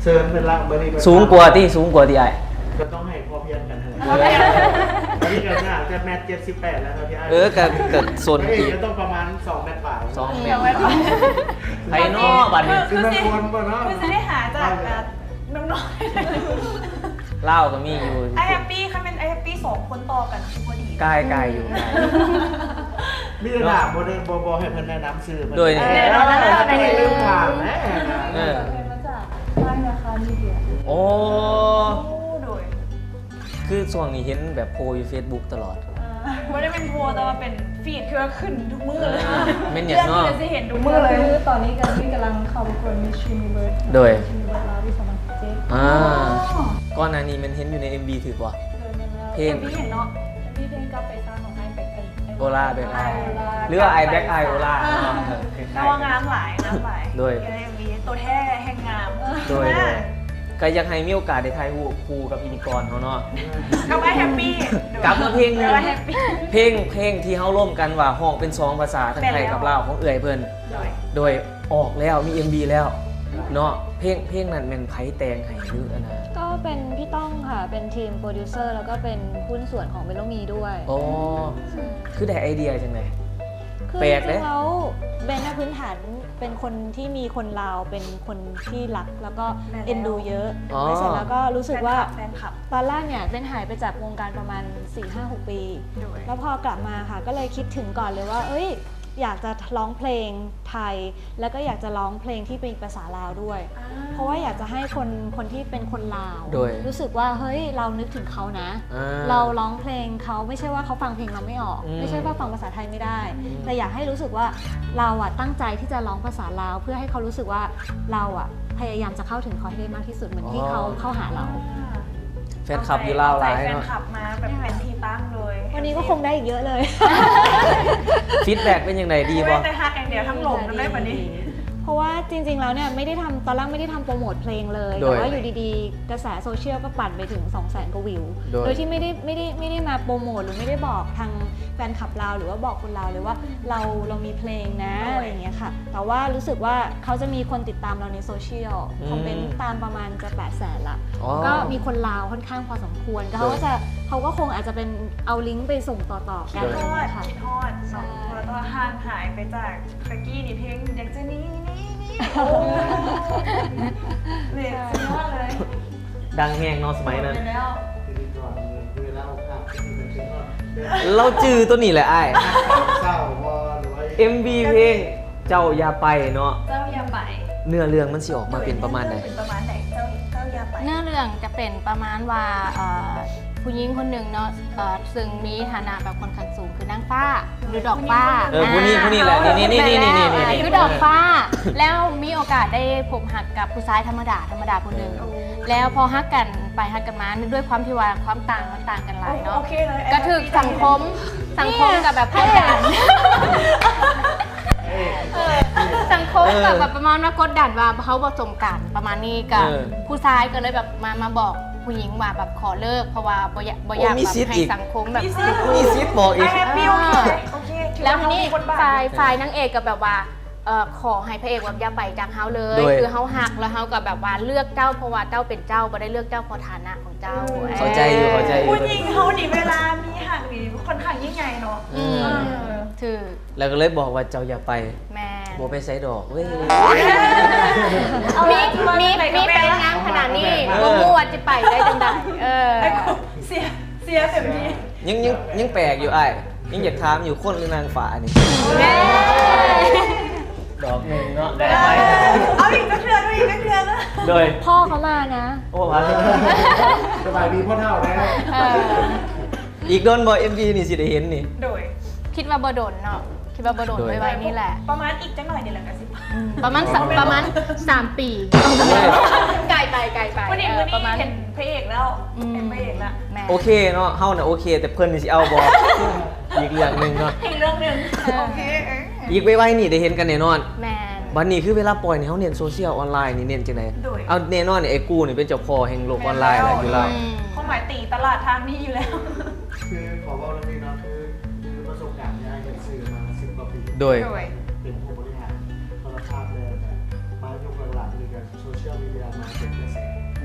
ເຊີນເພິ່ນລະມື້ນີ້ ສູງກວ່າຕິ ສູງກວ່າຕິອ້າຍ ກໍຕ້ອງໃຫ້ພໍພຽງກັນຫັ້ນແຫຼະ ອັນນີ້ກໍໜ້າຈະແມັດເຈັດສິບແປດແລ້ວເນາະ ເອີ ກໍ ກໍສົນອີກ ກໍຕ້ອງປະມານສອງແມັດປາຍ ສອງແມັດປາຍ ໃຜເນາະບາດນີ້ ຄືຊິ ຄືຊິໄດ້ຫາຈາກແບບໜຸ່ມນ້ອຍ ລາວກໍມີຢູ່ ອ້າຍແຮັບປີ້ ຄັນແມ່ນອ້າຍແຮັບປີ້ສອງຄົນຕໍ່ກັນຄືພໍດີ ກາຍ ກາຍຢູ່ ກາຍຢູ່ ມີແຕ່ຖາມ ບໍ່ໄດ້ ບໍ່ ບໍ່ໃຫ້ເພິ່ນແນະນຳຊື່ເພິ່ນ ໂດຍ ເອີ ແນ່ນອນ ເອີ ເພິ່ນລືມຖາມແນ່ ເອີ ເພິ່ນມາຈາກ Line ລະຄະ Media ໂອ້ ໂດຍ ຄືຊ່ວງນີ້ເຫັນແບບໂພຢູ່ເຟສບຸກຕະຫຼອດ ບໍ່ໄດ້ເປັນໂພ ແຕ່ວ່າເປັນຟີດ ຄືວ່າຂຶ້ນທຸກມື້ເລີຍ ແມ່ນຫຍັງເນາະ ຊິເຫັນທຸກມື້ເລີຍ ຄືຕອນນີ້ກໍ ມີກຳລັງເຂົ້າປະກວດ Miss Universe ໂດຍ Miss Universe ລາວປີສອງພັນສິບເຈັດ ອ່າ ກ່ອນໜ້ານີ້ແມ່ນເຫັນຢູ່ໃນ MV ຖືກບໍ່? ໂດຍ ແມ່ນແລ້ວ ເພງ MV ຫຍັງເນາະ? MV ເພງກັບໄປຊາຂອງອ້າຍແບັກ Black Eye ໂອລາ Black Eye ຫຼືວ່າອ້າຍ Black Eye ໂອລາ ເນາະ ເອີ ແຕ່ວ່າງາມຫຼາຍ ງາມຫຼາຍ ໂດຍ ຢູ່ໃນ MV ໂຕແທ້ແຮ່ງງາມ ໂດຍ ໂດຍ ກໍຢາກໃຫ້ມີໂອກາດໄດ້ຖ່າຍຮູບຄູ່ກັບພິທີກອນເຮົາເນາະ ກັບອ້າຍແຮັບປີ້ ກັບມາເພງໜຶ່ງ ເພງ ເພງທີ່ເຮົາລົມກັນວ່າຮ້ອງເປັນສອງພາສາ ທັງໄທກັບລາວ ຂອງເອື້ອຍເພິ່ນ ໂດຍ ໂດຍ ອອກແລ້ວ ມີ MV ແລ້ວເນາະ ເພງ ເພງນັ້ນແມ່ນໃຜແຕ່ງໃຫ້ ຫຼືອັນນ່າ ກໍເປັນພີ່ຕ້ອງ ຄ່ະ ເປັນທີມໂປຣດິວເຊີ ແລ້ວກໍເປັນຫຸ້ນສ່ວນຂອງ Mellow Me ດ້ວຍ ອໍ ຄືໄດ້ໄອເດຍຈັ່ງໃດ? ຄືແປກເດ້ ແລ້ວເບນນະພື້ນຖານເປັນຄົນທີ່ມີຄົນລາວເປັນຄົນທີ່ຮັກ ແລ້ວກໍເອັນດູເຍີະ ເສລັບແລ້ວກໍຮູ້ສຶກວ່າ ຕອນແລກເນີ້ຍເບນຫາຍໄປຈາກວົງການປະມານສີ່ຫ້າຫົກປີ ແລ້ວພໍກັບມາຄ່ະ ກໍເລີຍຄິດເຖິງກ່ອນເລີຍວ່າ ເອີຍ ຢາກຈະຮ້ອງເພງໄທ ແລ້ວກໍຢາກຈະຮ້ອງເພງທີ່ເປັນພາສາລາວດ້ວຍ ເພາະວ່າຢາກຈະໃຫ້ຄົນ ຄົນທີ່ເປັນຄົນລາວ ໂດຍ ຮູ້ສຶກວ່າ ເຮີ້ຍ ເຮົານຶກເຖິງເຂົານະ ເຮົາຮ້ອງເພງເຂົາ ໄມ່ໃຊ່ວ່າເຂົາຟັງເພງເຮົາໄມ່ອອກ ໄມ່ໃຊ່ວ່າຟັງພາສາໄທໄມ່ໄດ້ ແຕ່ຢາກໃຫ້ຮູ້ສຶກວ່າເຮົາອະຕັ້ງໃຈທີ່ຈະຮ້ອງພາສາລາວ ເພື່ອໃຫ້ເຂົາຮູ້ສຶກວ່າເຮົາອະພະຍາຍາມຈະເຂົ້າເຖິງເຂົາໃຫ້ໄດ້ມາກທີ່ສຸດ ເໝືອນທີ່ເຂົາເຂົ້າຫາເຮົາ ແຟນຄລັບຢູ່ລາວຫຼາຍເນາະ ແຟນຄລັບມາແບບເປັນທີ່ຕັ້ງເລີຍ ວັນນີ້ກໍຄົງໄດ້ອີກເຍອະເລີຍ ຟີດແບັກເປັນຈັ່ງໃດ ດີບໍ່? ແຕ່ຮັກຢ່າງດຽວ ທັງຫຼົງນຳເລີຍບັດນີ້ ເພາະວ່າ ຈິງໆແລ້ວເນ່ຍ ໄມ່ໄດ້ທຳ ຕອນແລກໄມ່ໄດ້ທຳໂປຣໂມດເພງເລີຍ ແຕ່ວ່າຢູ່ດີໆ ກະແສໂຊຊຽວກໍປັ່ນໄປເຖິງສອງແສນກວ່າວິວ ໂດຍທີ່ໄມ່ໄດ້ ໄມ່ໄດ້ ໄມ່ໄດ້ມາໂປຣໂມດ ຫຼືໄມ່ໄດ້ບອກທາງແຟນຄລັບລາວ ຫຼືວ່າບອກຄົນລາວເລີຍວ່າ ເຮົາ ເຮົາມີເພງນະ ອະໄລຢ່າງເງີ້ຍຄ່ະ ແຕ່ວ່າຮູ້ສຶກວ່າເຂົາຈະມີຄົນຕິດຕາມເຮົາໃນໂຊຊຽວ ຄອມເມັນຕາມປະມານຈະແປດແສນລະ ກໍມີຄົນລາວຄ່ອນຂ້າງພໍສົມຄວນ ກໍເຂົາກໍຈະ ເຂົາກໍຄົງອາດຈະເປັນເອົາລິ້ງໄປສົ່ງຕໍ່ໆກັນ ຄິດຮອດ ຄິດຮອດເນາະ ເພາະວ່າຫ່າງຫາຍໄປຈາກ ຕະກີ້ນີ້ເພງຢາກຈະໜີ ໜີ ໜີ ໂອ້ ເລດສຸດຍອດເລີຍ ດັງແຮງເນາະສະໄໝນັ້ນ ແມ່ນແລ້ວ ພິທີກອນເວລາເຮົາພາກ ລາວຈື່ໂຕນີ້ແຫຼະອ້າຍ ເອັມວີເພງ ເຈົ້າຢ່າໄປເນາະ ເຈົ້າຢ່າໄປ ເນື້ອເລື່ອງມັນຊິອອກມາເປັນປະມານໃດ? ເນື້ອເລື່ອງຈະເປັນປະມານວ່າ ເອີ ຜູ້ຍິງຄົນໜຶ່ງເນາະ ເອີ ເຊິ່ງມີຖານະແບບຄ່ອນຂ້າງສູງ ຄືນາງຟ້າ ຫຼືດອກຟ້າ ເອີ ຜູ້ນີ້ ຜູ້ນີ້ແຫຼະ ນີ້ໆໆໆ ຄືດອກຟ້າ ແລ້ວມີໂອກາດໄດ້ພົບຮັກກັບຜູ້ຊາຍທຳມະດາ ທຳມະດາຜູ້ໜຶ່ງ ແລ້ວພໍຮັກກັນໄປຮັກກັນມາ ດ້ວຍຄວາມທີ່ວ່າຄວາມຕ່າງມັນຕ່າງກັນຫຼາຍເນາະ ກໍຖືກສັງຄົມ ສັງຄົມກໍແບບກົດດັນ ເອີ ສັງຄົມກໍແບບປະມານວ່າກົດດັນວ່າເຮົາບໍ່ສົມກັນປະມານນີ້ ກໍຜູ້ຊາຍກໍເລີຍແບບມາ ມາບອກຜູ້ຍິງວ່າແບບຂໍເລີກ ເພາະວ່າບໍ່ຢາກ ບໍ່ຢາກແບບໃຫ້ສັງຄົມແບບ ມີສິດບອກອີກ ແລ້ວນີ້ຝ່າຍ ຝ່າຍນາງເອກກໍແບບວ່າ ເອີ ຂໍໃຫ້ພະເອກແບບຢ່າໄປຈາກເຮົາເລີຍ ຄືເຮົາຮັກ ແລ້ວເຮົາກໍແບບວ່າເລືອກເຈົ້າ ເພາະວ່າເຈົ້າເປັນເຈົ້າ ບໍ່ໄດ້ເລືອກເຈົ້າເພາະຖານະຂອງເຈົ້າ ເອີ ເຂົ້າໃຈຢູ່ ເຂົ້າໃຈຢູ່ ຜູ້ຍິງເຮົານີ້ເວລາມີຮັກນີ້ຄ່ອນຂ້າງຍິ່ງໃຫຍ່ເນາະ ອືມ ເອີ ຖືກ ແລ້ວກໍເລີຍບອກວ່າເຈົ້າຢ່າໄປ ແມ່ນ ບໍ່ໄປໃສດອກເວີຍ ມີ ມີ ມີແຟນງາມຂະໜາດນີ້ ບໍ່ຮູ້ວ່າຊິໄປໄດ້ຈັ່ງໃດ ເອີ ເສຍ ເສຍເຕັມທີ່ ຍັງ ຍັງ ຍັງແປກຢູ່ອ້າຍ ຍັງຢາກຖາມຢູ່ ຄົນຫຼືນາງຟ້ານີ້ ດອກໜຶ່ງເນາະ ໄດ້ໄປ ເອົາອີກຈັກເທື່ອ ເອົາອີກຈັກເທື່ອ ໂດຍ ພໍ່ເຂົາມານະ ໂອ້ ມາ ສະບາຍດີພໍ່ເຖົ້າແດ່ ເອີ ອີກດົນບໍ່ ເອັມວີນີ້ຊິໄດ້ເຫັນນີ້ ໂດຍ ຄິດວ່າບໍ່ດົນເນາະ ຄິດວ່າບໍ່ດົນ ໄວໆນີ້ແຫຼະ ປະມານອີກຈັກໜ້ອຍນີ້ແຫຼະກໍຊິ ອືມ ປະມານ ປະມານສາມປີ ໄກໄປ ໄກໄປ ມື້ນີ້ ເອີ ມື້ນີ້ເຫັນພະເອກແລ້ວ ເຫັນພະເອກແລ້ວ ໂອເຄເນາະ ເຮົານະໂອເຄ ແຕ່ເພິ່ນນີ້ຊິເອົາບໍ່ ອີກເລື່ອງໜຶ່ງເນາະ ອີກເລື່ອງໜຶ່ງ ເອີ ໂອເຄ ເອີ ອີກໄວໆນີ້ໄດ້ເຫັນກັນແນ່ນອນ ແມ່ນ ບັດນີ້ຄືເວລາປ່ອຍນີ້ ເຮົາເນັ້ນໂຊຊຽວອອນລາຍນີ້ເນັ້ນຈັ່ງໃດ? ໂດຍ ເອົາແນ່ນອນນີ້ ໄອ້ກູນີ້ເປັນເຈົ້າພໍ່ແຫ່ງໂລກອອນລາຍແລ້ວຢູ່ລາວ. ອືມ ຄວາມໝາຍຕີຕະຫຼາດທາງນີ້ຢູ່ແລ້ວ. ຄືຂໍເວົ້າເລື່ອງນີ້ເນາະ ຄື ຄືປະສົບການທີ່ອ້າຍເຮັດສື່ມາສິບກວ່າປີ. ໂດຍ ໂດຍ ເປັນຜູ້ບໍລິຫານໂທລະພາບແລ້ວ ແລະ ມາຍຸກຫຼັງໆນີ້ກໍໂຊຊຽວມີເດຍມາເປັນກະແສ.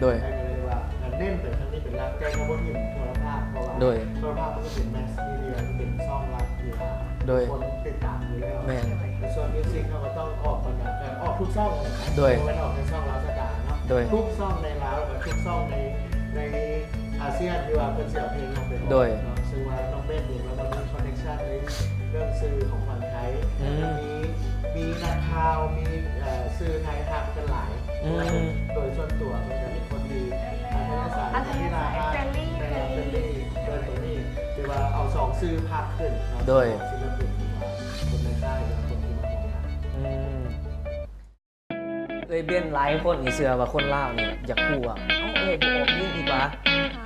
ໂດຍ ອ້າຍກໍເລີຍວ່າ ການເນັ້ນໄປທາງນີ້ເປັນຫຼັກ ແຕ່ກໍບໍ່ຖິ້ມໂທລະພາບ ເພາະວ່າ ໂດຍ ໂທລະພາບມັນກໍເປັນແມສມີເດຍ ເປັນຊ່ອງຫຼັກທີ່ວ່າ ໂດຍ ຄົນຕິດຕາມຢູ່ແລ້ວ. ແມ່ນ ແຕ່ສ່ວນມິວສິກເຮົາກໍຕ້ອງອອກບັນດາ ເອີ ອອກທຸກຊ່ອງ. ໂດຍ ບໍ່ແມ່ນອອກແຕ່ຊ່ອງລາວສະກາເນາະ. ໂດຍ ທຸກຊ່ອງໃນລາວ ແລະ ທຸກຊ່ອງໃນ ໃນອາຊຽນທີ່ວ່າເພິ່ນຊິເອົາເພງເຮົາໄປອອກ. ໂດຍ ເນາະ ເຊິ່ງວ່ານ້ອງເບັນນີ້ລາວກໍມີຄອນເນັກຊັນໃນເລື່ອງສື່ຂອງຝັ່ງໄທ. ອືມ ແລ້ວກໍມີ ມີນັກຂ່າວ ມີ ເອີ ສື່ໄທຮັບກັນຫຼາຍ. ອືມ ໂດຍສ່ວນຕົວເພິ່ນກໍເປັນຄົນທີ່ ອັດທະຍາໄສ ອັດທະຍາໄສ ເຟຣນລີ ເຟຣນລີ ໂດຍຕົວນີ້ຖືວ່າເອົາສອງສື່ພັບຂຶ້ນເນາະ. ໂດຍ ສອງສິນລະປິນທີ່ວ່າຄົນໃນຄ້າຍ ແລະ ຄົນທີ່ມາຮ່ວມງານ. ອືມ ເອີຍເບັນ ຫຼາຍຄົນນີ້ເຊື່ອວ່າຄົນລາວນີ້ຢາກຮູ້ວ່າ ເອົ້າ ເອີຍບໍ່ອອກເພງອີກຫວາ?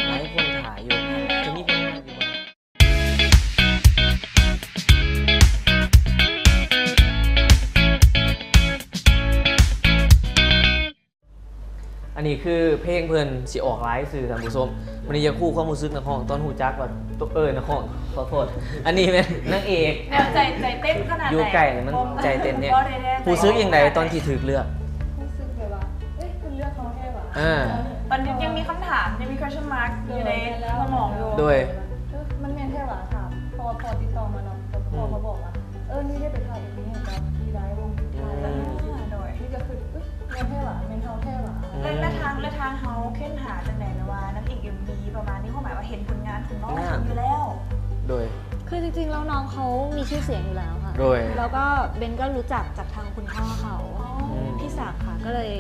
ຫຼາຍຄົນຖ້າຢູ່ ຈະມີຜົນງານຢູ່ບໍ່? ອັນນີ້ຄືເພງເພິ່ນຊິອອກຫຼາຍຊື່ ທ່ານຜູ້ຊົມ. ມື້ນີ້ຢາກຮູ້ຄວາມຮູ້ສຶກນັກຮ້ອງຕອນຮູ້ຈັກວ່າ ເອີ ນັກຮ້ອງ ຂໍໂທດ ອັນນີ້ແມ່ນນາງເອກ. ແນວໃຈ ໃຈເຕັ້ນຂະໜາດໃດ? ຢູ່ໃກ້ນີ້ມັນໃຈເຕັ້ນແຮງ. ຮູ້ສຶກຈັ່ງໃດຕອນທີ່ຖືກເລືອກ? ຮູ້ສຶກແບບວ່າ ເອີຍ ເພິ່ນເລືອກເຮົາແທ້ຫວາ? ອາ ຕອນນີ້ຍັງມີຄຳຖາມ ຍັງມີ question mark ຢູ່ໃນສະໝອງຢູ່. ໂດຍ ເອີຍ ມັນແມ່ນແທ້ຫວາ? ຖາມ ເພາະວ່າພໍ່ຕິດຕໍ່ມາເນາະ ແລ້ວພໍ່ມາບອກວ່າ ເອີ ນີ້ໄດ້ໄປຖ່າຍເອັມວີໃຫ້ກັບທີ່ໄດ້ວົງທີ່ໄທ. ອືມ ໂດຍ ນີ້ກໍຄື ເອີຍ ແມ່ນແທ້ຫວາ? ແມ່ນເຮົາແທ້ຫວາ? ແລ້ວ ແລ້ວທາງ ແລ້ວທາງເຮົາເຄັນຫາຈັ່ງໃດ ແບບວ່ານາງເອກເອັມວີປະມານນີ້ ຄວາມໝາຍວ່າເຫັນຜົນງານຂອງນ້ອງຢູ່ແລ້ວ. ໂດຍ ຄືຈິງໆແລ້ວນ້ອງເຂົາມີຊື່ສຽງຢູ່ແລ້ວຄ່ະ. ໂດຍ ແລ້ວກໍເບັນກໍຮູ້ຈັກຈາກທາງຄຸນພໍ່ເຂົາ ອືມ ພີ່ສັກຄ່ະ ກໍເລີຍ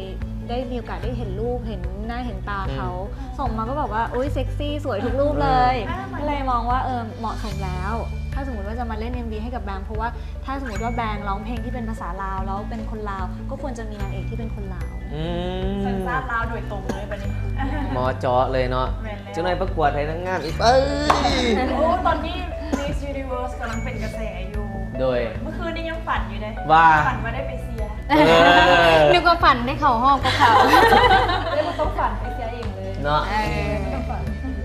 ໄດ້ມີໂອກາດໄດ້ເຫັນຮູບ ເຫັນໜ້າເຫັນຕາເຂົາ. ອືມ ສົ່ງມາກໍແບບວ່າ ໂອ້ຍ ເຊັກຊີ ສວຍທຸກຮູບເລີຍ. ອືມ ກໍເລີຍມອງວ່າ ເອີ ເໝາະສົມແລ້ວ ຖ້າສົມມຸດວ່າຈະມາເລ່ນເອັມວີໃຫ້ກັບແບງ ເພາະວ່າ ຖ້າສົມມຸດວ່າແບງຮ້ອງເພງທີ່ເປັນພາສາລາວ ແລ້ວເປັນຄົນລາວ ກໍຄວນຈະມີນາງເອກທີ່ເປັນຄົນລາວ. ອືມ ສັນຊາດລາວໂດຍຕົງເລີຍບັດນີ້. ເໝາະເຈາະເລີຍເນາະ. ແມ່ນແລ້ວ ຈັກໜ້ອຍປະກວດໃຫ້ນາງງາມອີກ. ເອີຍ ໂອ້ ຕອນນີ້ມິສຢູນິເວີສກຳລັງເປັນກະແສຢູ່. ໂດຍ ເມື່ອຄືນນີ້ຍັງຝັນຢູ່ເດ້ ວ່າ ຝັນວ່າໄດ້ໄປເຊຍ. ເອີ ນຶກວ່າຝັນໄດ້ເຂົ້າຮອບກັບເຂົາ. ເລີຍບໍ່ຕ້ອງຝັນ ໄປເຊຍເອງເລີຍເນາະ. ເອີ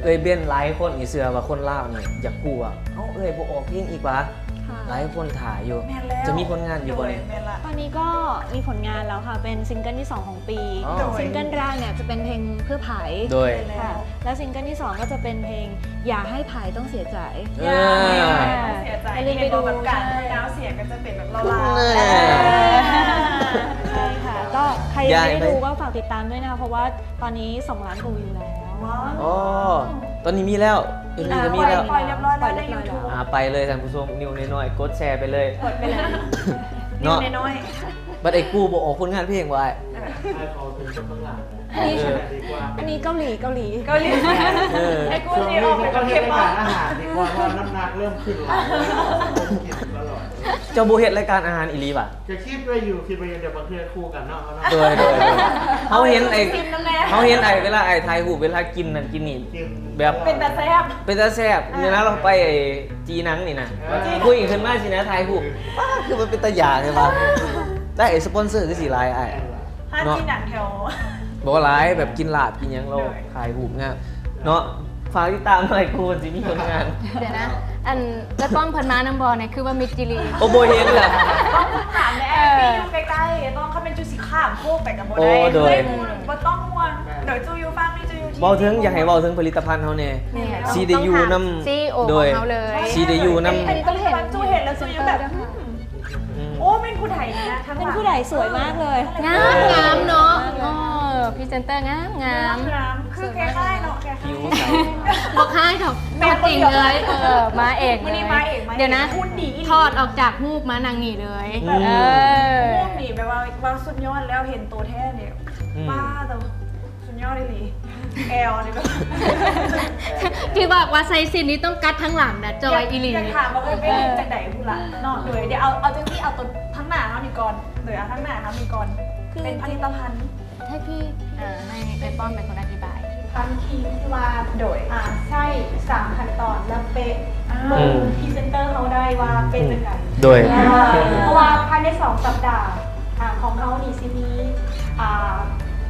ເອີຍເບັນ ຫຼາຍຄົນນີ້ເຊື່ອວ່າຄົນລາວນີ້ຢາກຮູ້ວ່າ ເອົ້າ ເອີຍບໍ່ອອກເພງອີກຫວາ? ຫຼາຍຄົນຖ້າຢູ່. ແມ່ນແລ້ວ ຈະມີຜົນງານຢູ່ບໍ່ນີ້? ໂດຍ ແມ່ນລະ ຕອນນີ້ກໍມີຜົນງານແລ້ວຄ່ະ ເປັນຊິງເກິນທີສອງຂອງປີ. ອໍ ຊິງເກີນແລກເນ່ຍຈະເປັນເພງເພື່ອໃຜ. ໂດຍ ແມ່ນແລ້ວ ຄ່ະ ແລ້ວຊິງເກີນທີສອງກໍຈະເປັນເພງຢ່າໃຫ້ໃຜຕ້ອງເສຍໃຈ. ເອີ ຢ່າໃຫ້ໃຜຕ້ອງເສຍໃຈ. ຢ່າລືມໄປດູ ເຫັນບໍ່ ແບບການ ໃຊ່ ເອົາດາວເສຍກໍຈະເປັນແບບລາວໆ. ເອີ ໃຊ່ຄ່ະ ກໍໃຄຍັງບໍ່ໄດ້ດູກໍຝາກຕິດຕາມດ້ວຍນະ ເພາະວ່າຕອນນີ້ສອງລ້ານກວ່າວິວແລ້ວ. ວ້າວ ອໍ ຕອນນີ້ມີແລ້ວ ເອັມວີກໍມີແລ້ວ ປ່ອຍ ປ່ອຍຮຽບຮ້ອຍແລ້ວໃນຢູທູບ. ອ່າ ໄປເລີຍທ່ານຜູ້ຊົມ ນິ້ວນ້ອຍໆ ກົດແຊໄປເລີຍ ກົດໄປເລີຍ ເນາະ ນິ້ວນ້ອຍໆ. ບັດໄອ້ກູບໍ່ອອກຜົນງານເພງບໍ່ອ້າຍ? ເອີ ອ້າຍຂໍເປັນຄົນເບື້ອງຫຼັງ. ອັນນີ້ ເອີ ດີກວ່າ ອັນນີ້ເກົາຫຼີ ເກົາຫຼີ ເກົາຫຼີ. ເອີ ໄອ້ກູຊິອອກໄປເກັບຂອງ ຊ່ວງນີ້ກໍເຮັດລາຍການອາຫານດີກວ່າ ເພາະວ່ານ້ຳໜັກເລີ່ມຂຶ້ນຫຼາຍ ເຈົ້າບໍ່ເຮັດລາຍການອາຫານອີ່ຫຼີຫວາ? ກໍຄິດໄວ້ຢູ່ ຄິດໄວ້ຢູ່ ແຕ່ບາງເທື່ອຄູ່ກັນເນາະ ເຮົາເນາະ. ໂດຍ ໂດຍ ໂດຍ ເຮົາເຫັນໄອ້ ເຮົາເຫັນໄອ້ເວລາອ້າຍຖ່າຍຮູບ ເວລາກິນນັ້ນກິນນີ້ ແບບເປັນຕາແຊບ ເປັນຕາແຊບ. ເອີ ເວລາລາວໄປໄອ້ຈີໜັງນີ້ນະ ເອີ ຄຸຍຂຶ້ນມາຊີ້ນະ ຖ່າຍຮູບ ປ້າ ຄືມັນເປັນຕາຢາກແທ້ວ່າ ໄດ້ສະປອນເຊີຄືຊິຫຼາຍອ້າຍ. ຮ້ານ ເນາະ ກິນໜັງແຖວ ບໍ່ຫຼາຍ ແບບກິນລາບກິນຫຍັງ ແລ້ວ ໂດຍ ຖ່າຍຮູບງາມເນາະ. ຝາກຕິດຕາມໜ່ອຍ ກູຊິມີຜົນງານ. ດຽວນະ ອັນ ແລ້ວຕ້ອງເພິ່ນມານຳບໍ່ນີ້ ຄືວ່າມິດຈີ່ຫຼີ. ໂອ້ ບໍ່ເຫັນລະ ຕ້ອງຖາມແດ່ ເອີ ມີຢູ່ໃກ້ໆ ຕ້ອງ ຄັນແມ່ນຈູຊິຂ້າມໂຄກໄປກໍບໍ່ໄດ້. ໂອ້ ໂດຍ ບໍ່ຕ້ອງຫ່ວງ ໂດຍ ຈູຢູ່ຝັ່ງນີ້ ຈູຢູ່ທີ່ ເວົ້າເຖິງ ຢາກໃຫ້ເວົ້າເຖິງຜະລິດຕະພັນເຮົາແດ່. ແມ່ນແລ້ວ ຊິໄດ້ຢູ່ນຳ ຊີອີໂອ ໂດຍ ຂອງເຮົາເລີຍ ຊິໄດ້ຢູ່ນຳ. ອັນນີ້ຕ້ອງເຫັນ ຈູເຫັນແລ້ວຈູຍັງແບບ ອືມ ອືມ ໂອ້ ແມ່ນຜູ້ໃດນີ້ນະ ທັງ ເປັນຜູ້ໃດ ສວຍມາກເລີຍ. ງາມ ງາມເນາະ. ເອີ ພຣີເຊັນເຕີງາມ ງາມ ງາມ ຄືຄ້າຍໆເນາະ ຄ້າຍໆ ຜິວໃສ ບໍ່ຄ້າຍດອກ ຕົວຈິງເລີຍ. ເອີ ມາເອງ ມື້ນີ້ມາເອງ ດຽວນະ ຫຸ່ນດີອີ່ຫຼີ ຖອດອອກຈາກຮູບມານັ່ງນີ້ເລີຍ. ອືມ ເອີ ຫຸ່ນດີແບບວ່າ ວ່າສຸດຍອດແລ້ວ ເຫັນໂຕແທ້ນີ້ ອືມ ປາໂຕ ສຸດຍອດອີ່ຫຼີ. ແອວນີ້ແບບ ທີ່ບອກວ່າໃສ່ສິ້ນນີ້ຕ້ອງກັດທາງຫຼັງນະ ຈ່ອຍອີ່ຫຼີ. ຢາກຖາມວ່າເອີຍເປັນຈັ່ງໃດພຸ້ນລະເນາະ. ໂດຍ ດຽວເອົາ ເອົາຈັ່ງຊີ້ ເອົາໂຕທາງໜ້າເຮົານີ້ກ່ອນ ໂດຍເອົາທາງໜ້າເຮົານີ້ກ່ອນ ຄື ເປັນຜະລິດຕະພັນ ໃຫ້ພີ່ ເອີ ໃຫ້ເປັນປ້ອມເປັນຄົນອະທິບາຍ. ພັນຄຣີມທີ່ວ່າ ໂດຍ ອ່າ ໃຊ້ສາມຂັ້ນຕອນ ແລ້ວເປະ ອ່າ ເບິ່ງ ອືມ ພຣີເຊັນເຕີເຮົາໄດ້ວ່າເປັນຈັ່ງໃດ. ໂດຍ ເອີ ເພາະວ່າພາຍໃນສອງສັບດາ ອ່າ ຂອງເຮົານີ້ຊິມີ ອ່າ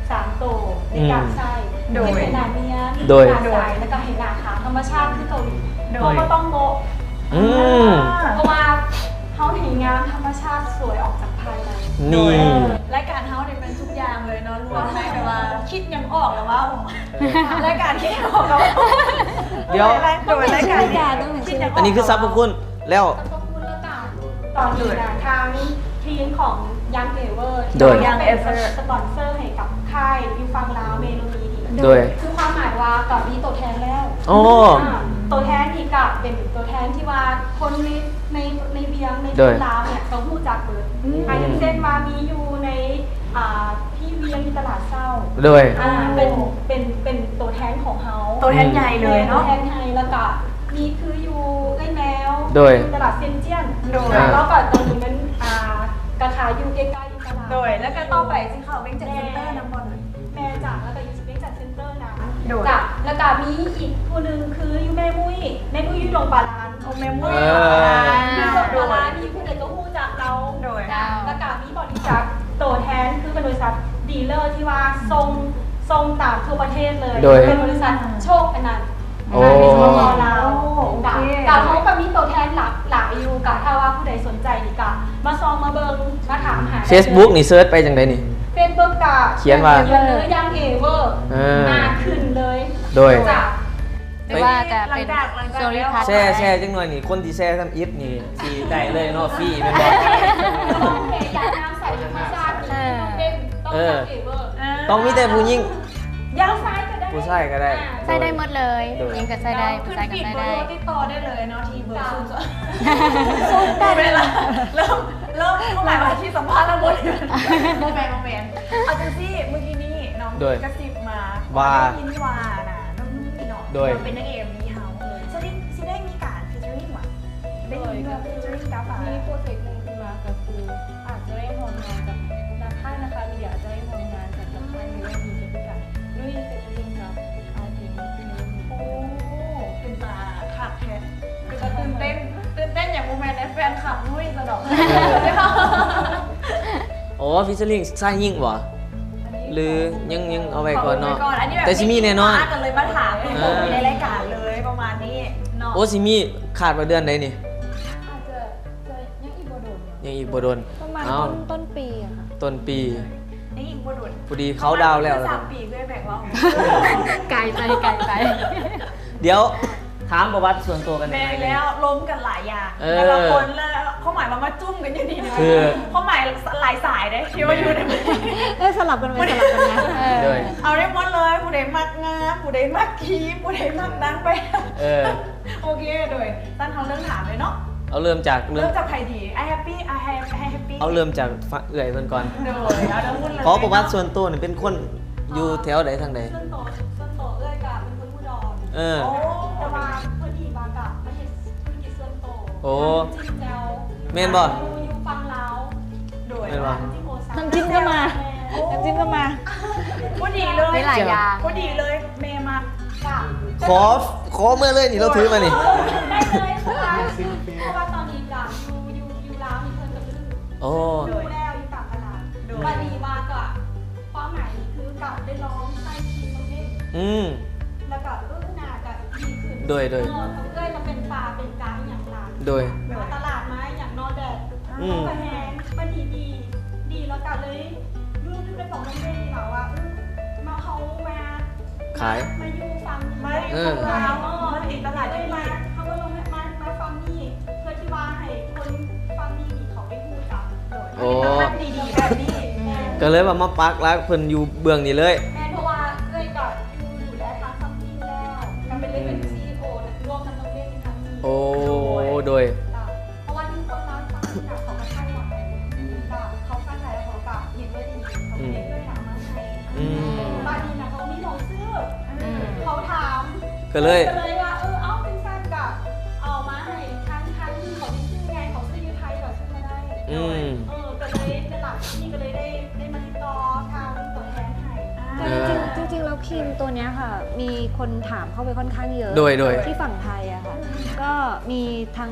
ສາມໂຕໃນການໃຊ້ ອືມ ໂດຍ ເຮັດໃຫ້ໜ້ານຽນ ໂດຍ ໜ້າໃສ ແລ້ວກໍເຮັດໜ້າຂາວທຳມະຊາດຄືເກົາຫຼີ ໂດຍ ເຮົາບໍ່ຕ້ອງໂບະ ອືມ ອ່າ ເພາະວ່າເຮົາເຫັນງາມທຳມະຊາດສວຍອອກຈາກພາຍໃນ ນີ້ ໂດຍ ລາຍການເຮົານີ້ແມ່ນທຸກຢ່າງເລີຍເນາະ ລວມໃນແບບວ່າຄິດຫຍັງອອກແລ້ວເວົ້າ ລາຍການຄິດຫຍັງອອກແລ້ວເວົ້າ ດຽວ ໂດຍ ລາຍການ ອັນນີ້ຄືສັບພະຄຸນ ແລ້ວ ຂອບຄຸນລະກະ ຕອນນີ້ນະ ທາງທີມຂອງ Young Ever ໂດຍ ທີ່ເປັນສະປອນເຊີໃຫ້ກັບຄ້າຍຢູ່ຝັ່ງລາວ Melody ນີ້ ໂດຍ ຄືຄວາມໝາຍວ່າກະມີໂຕແທນແລ້ວ ອໍ ອ່າ ໂຕແທນນີ້ກະເປັນໂຕແທນທີ່ວ່າຄົນໃນ ໃນ ໃນວຽງ ໃນ ໂດຍ ລາວນີ້ກະຮູ້ຈັກເບິດ ອືມ ອ່າ ຢ່າງເຊັ່ນວ່າມີຢູ່ໃນ ອ່າ ທີ່ວຽງ ຢູ່ຕະຫຼາດເຊົ້າ ໂດຍ ອ່າ ເປັນ ເປັນ ເປັນໂຕແທນຂອງເຮົາ ໂຕແທນໃຫຍ່ເລີຍເນາະ ໂຕແທນໃຫຍ່ ແລ້ວກະ ນີ້ຄືຢູ່ເອື້ອຍແມວ ໂດຍ ຢູ່ຕະຫຼາດເຊນຈຽນ ໂດຍ ອ່າ ແລ້ວກໍຕອນນີ້ມັນ ອ່າ ກະຂາຍຢູ່ໃກ້ໆຢູ່ຕະຫຼາດ ໂດຍ ແລ້ວກໍຕໍ່ໄປຊິເຂົ້າວຽງຈັນເຊັນເຕີນຳບໍ່ເນາະ ແມ່ນຈ້ະ ແລ້ວກໍຢູ່ວຽງຈັນເຊັນເຕີນະ ໂດຍ ຈ້ະ ແລ້ວກໍມີອີກຜູ້ໜຶ່ງຄືຢູ່ແມ່ມຸ້ຍ ແມ່ມຸ້ຍຢູ່ດົງປາລານ ໂອ້ ແມ່ມຸ້ຍ ເອີ ຢູ່ດົງປາລານ ມີຜູ້ໃດກໍຮູ້ຈັກລາວ ໂດຍ ຈ້ະ ແລ້ວກໍມີບໍລິສັດໂຕແທນ ຄືເປັນບໍລິສັດດີລເລີທີ່ວ່າສົ່ງ ສົ່ງຕາມທົ່ວປະເທດເລີຍ ໂດຍ ເປັນບໍລິສັດໂຊກອັນນັ້ນ ໂອ້ ໃນສປປ ລາວ ໂອ້ ໂອເຄ ກະ ກະເຮົາກະມີໂຕແທນຫຼາກຫຼາຍຢູ່ ກະຖ້າວ່າຜູ້ໃດສົນໃຈນີ້ກະມາສ່ອງມາເບິ່ງ ມາຖາມຫາ ເຟສບຸກນີ້ເສີດໄປຈັ່ງໃດນີ້? ເຟສບຸກກະຂຽນວ່າ Young Ever ເອີ ອ່າ ຂຶ້ນເລີຍ ໂດຍ ຈາກ ຫຼືວ່າຈະເປັນ Story Pass ແຊ ແຊຈັກໜ່ອຍນີ້ ຄົນທີ່ແຊທຳອິດນີ້ ຊິໄດ້ເລີຍເນາະ ຟຣີແມ່ນບໍ່? ເອີ ຕ້ອງມີແຕ່ຜູ້ຍິງ ຢາວຊາຍກໍໄດ້ ຜູ້ຊາຍກໍໄດ້ ອ່າ ໃຊ້ໄດ້ໝົດເລີຍ ໂດຍ ຍິງກໍໃຊ້ໄດ້ ຜູ້ຊາຍກໍໃຊ້ໄດ້ ຕິດຕໍ່ໄດ້ເລີຍເນາະ ທີ່ເບີ ສູນ ສູນແປດ ເລີ່ມ ເລີ່ມ ຄວາມໝາຍວ່າທີ່ສຳພາດແລ້ວບໍ່ ບໍ່ແມ່ນ ບໍ່ແມ່ນ ເອົາຈັ່ງຊີ້ ມື້ກີ້ນີ້ນ້ອງ ໂດຍ ກະຊິບມາ ວ່າ ໄດ້ຍິນວ່ານະ ນ້ອງນຸ້ຍເນາະ ໂດຍ ເປັນນາງເອກເອັມວີເຮົາ ຊິໄດ້ ຊິໄດ້ມີການ featuring ຫວາ? ໄດ້ຍິນວ່າ featuring ກັບ ມີໂປຣເຈັກໜຶ່ງຂຶ້ນມາ ກໍຄືອາດຈະໄດ້ຮ່ວມງານກັບ ນະ ຄ້າຍນະຄາຍມີເດຍ ອາດຈະໄດ້ຮ່ວມງານກັນກັບຄ້າຍ Melody ກໍຄືກັນ ນຸ້ຍ featuring ກັບອ້າຍເພັງ ໂອ້ ເປັນຕາຄັກແທ້ ເປັນຕາຕື່ນເຕັ້ນ ຕື່ນເຕັ້ນຫຍັງບໍ່ແມ່ນແດ່ ແຟນຄລັບນຸ້ຍຊະດອກ ອໍ featuring ຊາຍຍິງບໍ່? ຫຼືຍັງ ຍັງເອົາໄວ້ກ່ອນເນາະ ແຕ່ຊິມີແນ່ນອນ ກໍເລີຍມາຖາມຢູ່ໃນລາຍການເລີຍ ປະມານນີ້ເນາະ ໂອ້ ຊິມີ ຄາດວ່າເດືອນໃດນີ້? ອາດຈະ ຈະຍັງອີກບໍ່ດົນ ຍັງອີກບໍ່ດົນ ປະມານ ເອົ້າ ຕົ້ນ ຕົ້ນປີອະຄ່ະ ຕົ້ນປີ ຍັງອີກບໍ່ດົນ ພໍດີເຂົ້າດາວແລ້ວ ສາມປີເອື້ອຍແບກເວົ້າ ໄກໄປ ໄກໄປ ດຽວ ຖາມປະຫວັດສ່ວນຕົວກັນ ແມ່ນແລ້ວ ລົມກັນຫຼາຍຢ່າງ ເອີ ແຕ່ລະຄົນລະ ຄວາມໝາຍວ່າມາຈຸ້ມກັນຢູ່ນີ້ ຄື ຄວາມໝາຍຫຼາຍສາຍເດ້ ທີ່ວ່າຢູ່ໃນ ເອີ ສະຫຼັບກັນໄປສະຫຼັບກັນມາ ເອີ ເອົາໄດ້ໝົດເລີຍ ຜູ້ໃດມັກງາມ ຜູ້ໃດມັກຄີມ ຜູ້ໃດມັກນາງແບບ ເອີ ໂອເຄ ໂດຍ ຊັ້ນເຮົາເລີ່ມຖາມເລີຍເນາະ ເອົາເລີ່ມຈາກ ເລີ່ມຈາກໃຜດີ? ອ້າຍແຮັບປີ້ ອ້າຍແຮັບ ອ້າຍແຮັບປີ້ ເອົາເລີ່ມຈາກ ເອື້ອຍເພິ່ນກ່ອນ ໂດຍ ເອົາເລີ່ມ ຂໍປະຫວັດສ່ວນຕົວນີ້ເປັນຄົນຢູ່ແຖວໃດທາງໃດ? ສ່ວນຕົວ ສ່ວນຕົວເອື້ອຍກະເປັນຄົນອຸດອນ ເອີ ໂອ້ ແຕ່ວ່າເພິ່ນອີກວ່າກະມາເຮັດທຸລະກິດສ່ວນໂຕ ໂອ້ ນ້ຳຈິ້ມແຈ່ວ ແມ່ນບໍ່? ຢູ່ ຢູ່ຝັ່ງລາວ ໂດຍ ແມ່ນບໍ່? ນ້ຳຈິ້ມໂອຊາ ນ້ຳຈິ້ມກໍມາ ແມ່ນ ນ້ຳຈິ້ມກໍມາ ພໍດີເລີຍ ມີຫຼາຍຢ່າງ ພໍດີເລີຍ ແມ່ມັກ ກະ ຂໍ ຂໍເມືອເລີຍນີ້ ລາວຖືມານີ້ ໄດ້ເລີຍ ເພາະວ່າ ເພາະວ່າຕອນນີ້ກະຢູ່ ຢູ່ ຢູ່ລາວນີ້ເພິ່ນກະຊື້ ໂອ້ ໂດຍ ຢູ່ແລ້ວ ຢູ່ຕາມຕະຫຼາດ ໂດຍ ບາດນີ້ວ່າກະ ຄວາມໝາຍນີ້ຄືກະໄດ້ລອງໃຊ້ຄຣີມບຳເພັງ ອືມ ແລ້ວກະ ເອີ ໜ້າກະດີຂຶ້ນ ໂດຍ ໂດຍ ເອີ ເອື້ອຍກະເປັນຝ້າເປັນກາອີ່ຫຍັງຫຼາຍ ໂດຍ ມາຕະຫຼາດມາອີ່ຫຍັງເນາະ ແດດ ອືມ ກະແຮງ ບາດນີ້ດີ ດີ ແລ້ວກະເລີຍ ຮູ້ ຮູ້ໄດ້ບອກນ້ອງເບ້ນນີ້ລະວ່າ ເອີ ມາ ເຮົາມາ ຂາຍ ມາຢູ່ຝັ່ງ ມາຢູ່ ເອີ ຝັ່ງລາວເນາະ ມັນເປັນຕະຫຼາດທີ່ ເຮົາມາ ເຮົາມາລົງ ມາ ມາຝັ່ງນີ້ ເພື່ອທີ່ວ່າໃຫ້ຄົນຝັ່ງນີ້ເຂົາໄດ້ຮູ້ຈັກ ໂອ້ ຜົນລິດຕະພັດດີໆແບບນີ້ ແມ່ນ ກໍເລີຍວ່າມາປັກຫຼັກເພິ່ນຢູ່ເບື້ອງນີ້ເລີຍ ແມ່ນ ເພາະວ່າເອື້ອຍກໍຢູ່ດູແລທາງຝັ່ງຈີນແລ້ວ ກໍເປັນ ເລີຍເປັນ ອືມ ຊີອີໂອ ລວມນຳນ້ອງເບ້ນຢູ່ທາງນີ້ ໂອ້ ໂດຍ ໂດຍ ເຈົ້າ ເພາະວ່າຢູ່ຄົນລາວຝັ່ງຈີນນະ ເຂົາກໍໃຊ້ຫຼາຍ ກໍເຂົາໃຊ້ຫຼາຍ ເຂົາກໍເຫັນວ່າດີ ເຂົາກໍເລີຍເອົາມາໃຫ້ ອືມ ບາດນີ້ນະ ເຂົາມີໝ່ອງຊື້ ອືມ ເຂົາຖາມ ກໍເລີຍ ກໍເລີຍວ່າ ເອີ ເອົາ ຈັ່ງຊັ້ນກະເອົາມາໃຫ້ທາງ ທາງທີ່ເຂົາໄດ້ຊື້ໄງ ເຂົາຊື້ຢູ່ໄທກໍຊື້ມາໄດ້ ອືມ ເອີ ກໍເລີຍ ຫຼັງຈາກນີ້ກໍເລີຍໄດ້ ໄດ້ມາຕິດຕໍ່ທາງຕົວແທນໃຫ້ ອ່າ ແຕ່ ເອີ ຈິງໆ ຈິງໆ ແລ້ວຄຣີມຕົວເນີ້ຍຄ່ະ ມີຄົນຖາມເຂົ້າໄປຄ່ອນຂ້າງເຍອະ ໂດຍ ໂດຍ ທີ່ຝັ່ງໄທອະຄ່ະ ກໍມີທັງ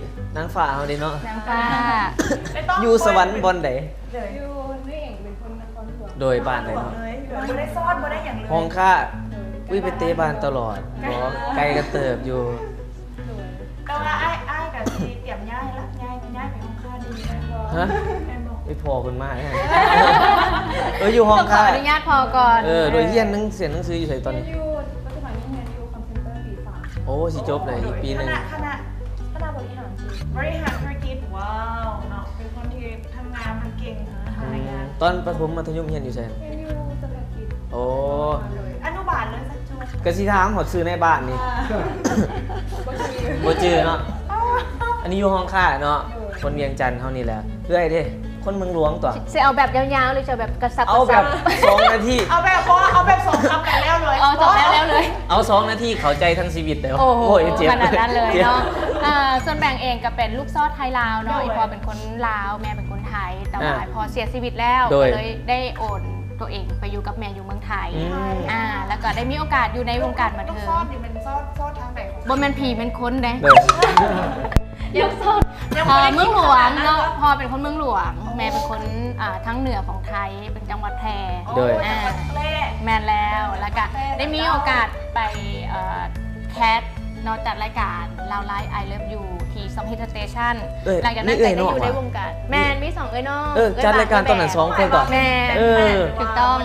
ນາງຟ້າເຮົາເດ້ເນາະ ນາງຟ້າ ຢູ່ສະຫວັນບ່ອນໃດ? ຢູ່ ໂດຍ ບ້ານໃດເນາະ? ບໍ່ໄດ້ຊອດ ບໍ່ໄດ້ຫຍັງເລີຍ ຫ້ອງຄ້າ ອຸ້ຍ ໄປເຕະບານຕະຫຼອດ ບໍ່ ໄກກັນເຕີບຢູ່ ໂດຍ ແຕ່ວ່າອ້າຍ ອ້າຍກໍຊິຕຽມຍ້າຍລະ ຍ້າຍ ຍ້າຍໄປຫ້ອງຄ້າດີແມ່ນບໍ່? ຮະ? ແມ່ນບໍ່? ໄປພໍເພິ່ນມາ ເອີ ຢູ່ຫ້ອງຄ້າ ຕ້ອງຂໍອະນຸຍາດພໍກ່ອນ ເອີ ໂດຍ ຮຽນໜັງ ຮຽນໜັງສືຢູ່ໃສຕອນນີ້? ຮຽນຢູ່ ປັດຈຸບັນນີ້ຮຽນຢູ່ call center ປີສາມ ໂອ້ ຊິຈົບແລ້ວອີກປີໜຶ່ງ ຄະນະ ຄະນະ ຄະນະບໍລິຫານ ບໍລິຫານທຸລະກິດ ວ້າວ ເນາະ ເປັນຄົນທີ່ ທຳງານມັນເກັ່ງນະ ອືມ ອາຍະ ຕອນປະຖົມມັດທະຍົມຮຽນຢູ່ໃສ? ຮຽນຢູ່ສະເພາະກິດ ໂອ້ ໂດຍ ອະນຸບານເລີຍສັກຈຸ ກະຊິຖາມຮອດຊື່ນາຍບ້ານນີ້ ອ່າ ບໍ່ຈື່ ບໍ່ຈື່ເນາະ ອັນນີ້ຢູ່ຫ້ອງຄ້າເນາະ ໂດຍ ຄົນວຽງຈັນເຮົານີ້ແຫຼະ ເອື້ອຍເດ້ ຄົນເມືອງຫຼວງຕົວະ ຊິເອົາແບບຍາວໆ ຫຼືຊິເອົາແບບກະຊັບ ເອົາແບບ ກະຊັບ ສອງນາທີ ເອົາແບບ ບໍ່ ເອົາແບບສອງຄຳແລ້ວເລີຍ ເອົາ ຈົບແລ້ວເລີຍ ເອົາສອງນາທີເຂົ້າໃຈທັງຊີວິດເລີຍ ໂອ້ໂຫ ໂອ້ຍ ເຈັບ ຂະໜາດນັ້ນເລີຍເນາະ ເອີ ສ່ວນແບງເອງກໍເປັນລູກຊອດໄທລາວເນາະ ໂດຍ ອີ່ພໍ່ເປັນຄົນລາວ ແມ່ເປັນຄົນໄທ ແຕ່ວ່າ ອ່າ ພໍ່ເສຍຊີວິດແລ້ວ ໂດຍ ກໍເລີຍໄດ້ໂອນຕົວເອງໄປຢູ່ກັບແມ່ຢູ່ເມືອງໄທ ອືມ ອ່າ ແລ້ວກໍໄດ້ມີໂອກາດຢູ່ໃນວົງການບັນເທີງ ລູກຊອດນີ້ແມ່ນຊອດ ຊອດທາງໃດຂອງ ບໍ່ແມ່ນຜີແມ່ນຄົນເດ້ ໂດຍ ລູກຊອດ ເອີ ເມືອງຫຼວງເນາະ ພໍ່ເປັນຄົນເມືອງຫຼວງ ແມ່ເປັນຄົນ ອ່າ ທາງເໜືອຂອງໄທ ເປັນຈັງຫວັດແພ່ ໂດຍ ອ່າ ແມ່ນແລ້ວ ແລ້ວກະໄດ້ມີໂອກາດໄປ ເອີ ແຄສເນາະ ຈັດລາຍການລາວໄລ I Love You ທີ່ຊ່ອງ Hit Station ເອີຍ ຫຼັງຈາກນັ້ນກໍໄດ້ຢູ່ໃນວົງການ ແມ່ນ ມີສອງເອື້ອຍນ້ອງ ເອີ ຈັດລາຍການຕອນນັ້ນສອງຄົນກໍ ແມ່ນ ເອີ ຖືກຕ້ອງ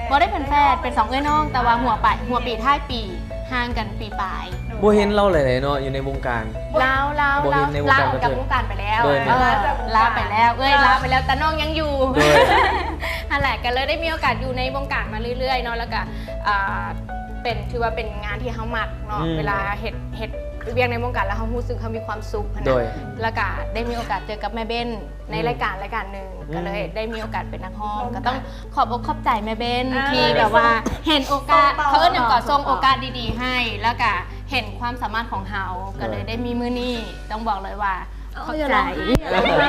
ບໍ່ໄດ້ເປັນແຟດ ເປັນສອງເອື້ອຍນ້ອງ ແຕ່ວ່າຫົວປາຍ ຫົວປີທ້າຍປີ ຫ່າງກັນປີປາຍ ບໍ່ເຫັນລາວຫຼາຍໆເນາະ ຢູ່ໃນວົງການ ລາວ ລາວ ບໍ່ເຫັນໃນວົງການບັນເທີງ ລາວກັບວົງການໄປແລ້ວ ໂດຍ ເອີ ລາວໄປແລ້ວ ເອື້ອຍລາວໄປແລ້ວ ຕານ້ອງຍັງຢູ່ ໂດຍ ຫັ້ນແຫຼະ ກໍເລີຍໄດ້ມີໂອກາດຢູ່ໃນວົງການມາເລື້ອຍໆເນາະ ແລ້ວກໍ ອ່າ ເປັນ ຖືວ່າເປັນງານທີ່ເຮົາມັກເນາະ ອືມ ເວລາເຮັດ ເຮັດວຽກໃນວົງການແລ້ວເຮົາຮູ້ສຶກເຮົາມີຄວາມສຸກຫັ້ນນະ ໂດຍ ແລ້ວກໍໄດ້ມີໂອກາດເຈີກັບແມ່ເບັນ ໃນ ອືມ ລາຍການລາຍການໜຶ່ງ ອືມ ກໍເລີຍໄດ້ມີໂອກາດເປັນນັກຮ້ອງ ກໍຕ້ອງຂອບອົກຂອບໃຈແມ່ເບັນ ອ່າ ທີ່ແບບວ່າເຫັນໂອກາດ ເຂົາເອີ້ນຫຍັງເກາະ ສົ່ງໂອກາດດີໆໃຫ້ ແລ້ວກະເຫັນຄວາມສາມາດຂອງເຮົາ ໂດຍ ກໍເລີຍໄດ້ມີມື້ນີ້ ຕ້ອງບອກເລີຍວ່າ ເອີ ຂອບໃຈ ຢ່າຮ້ອງໄຫ້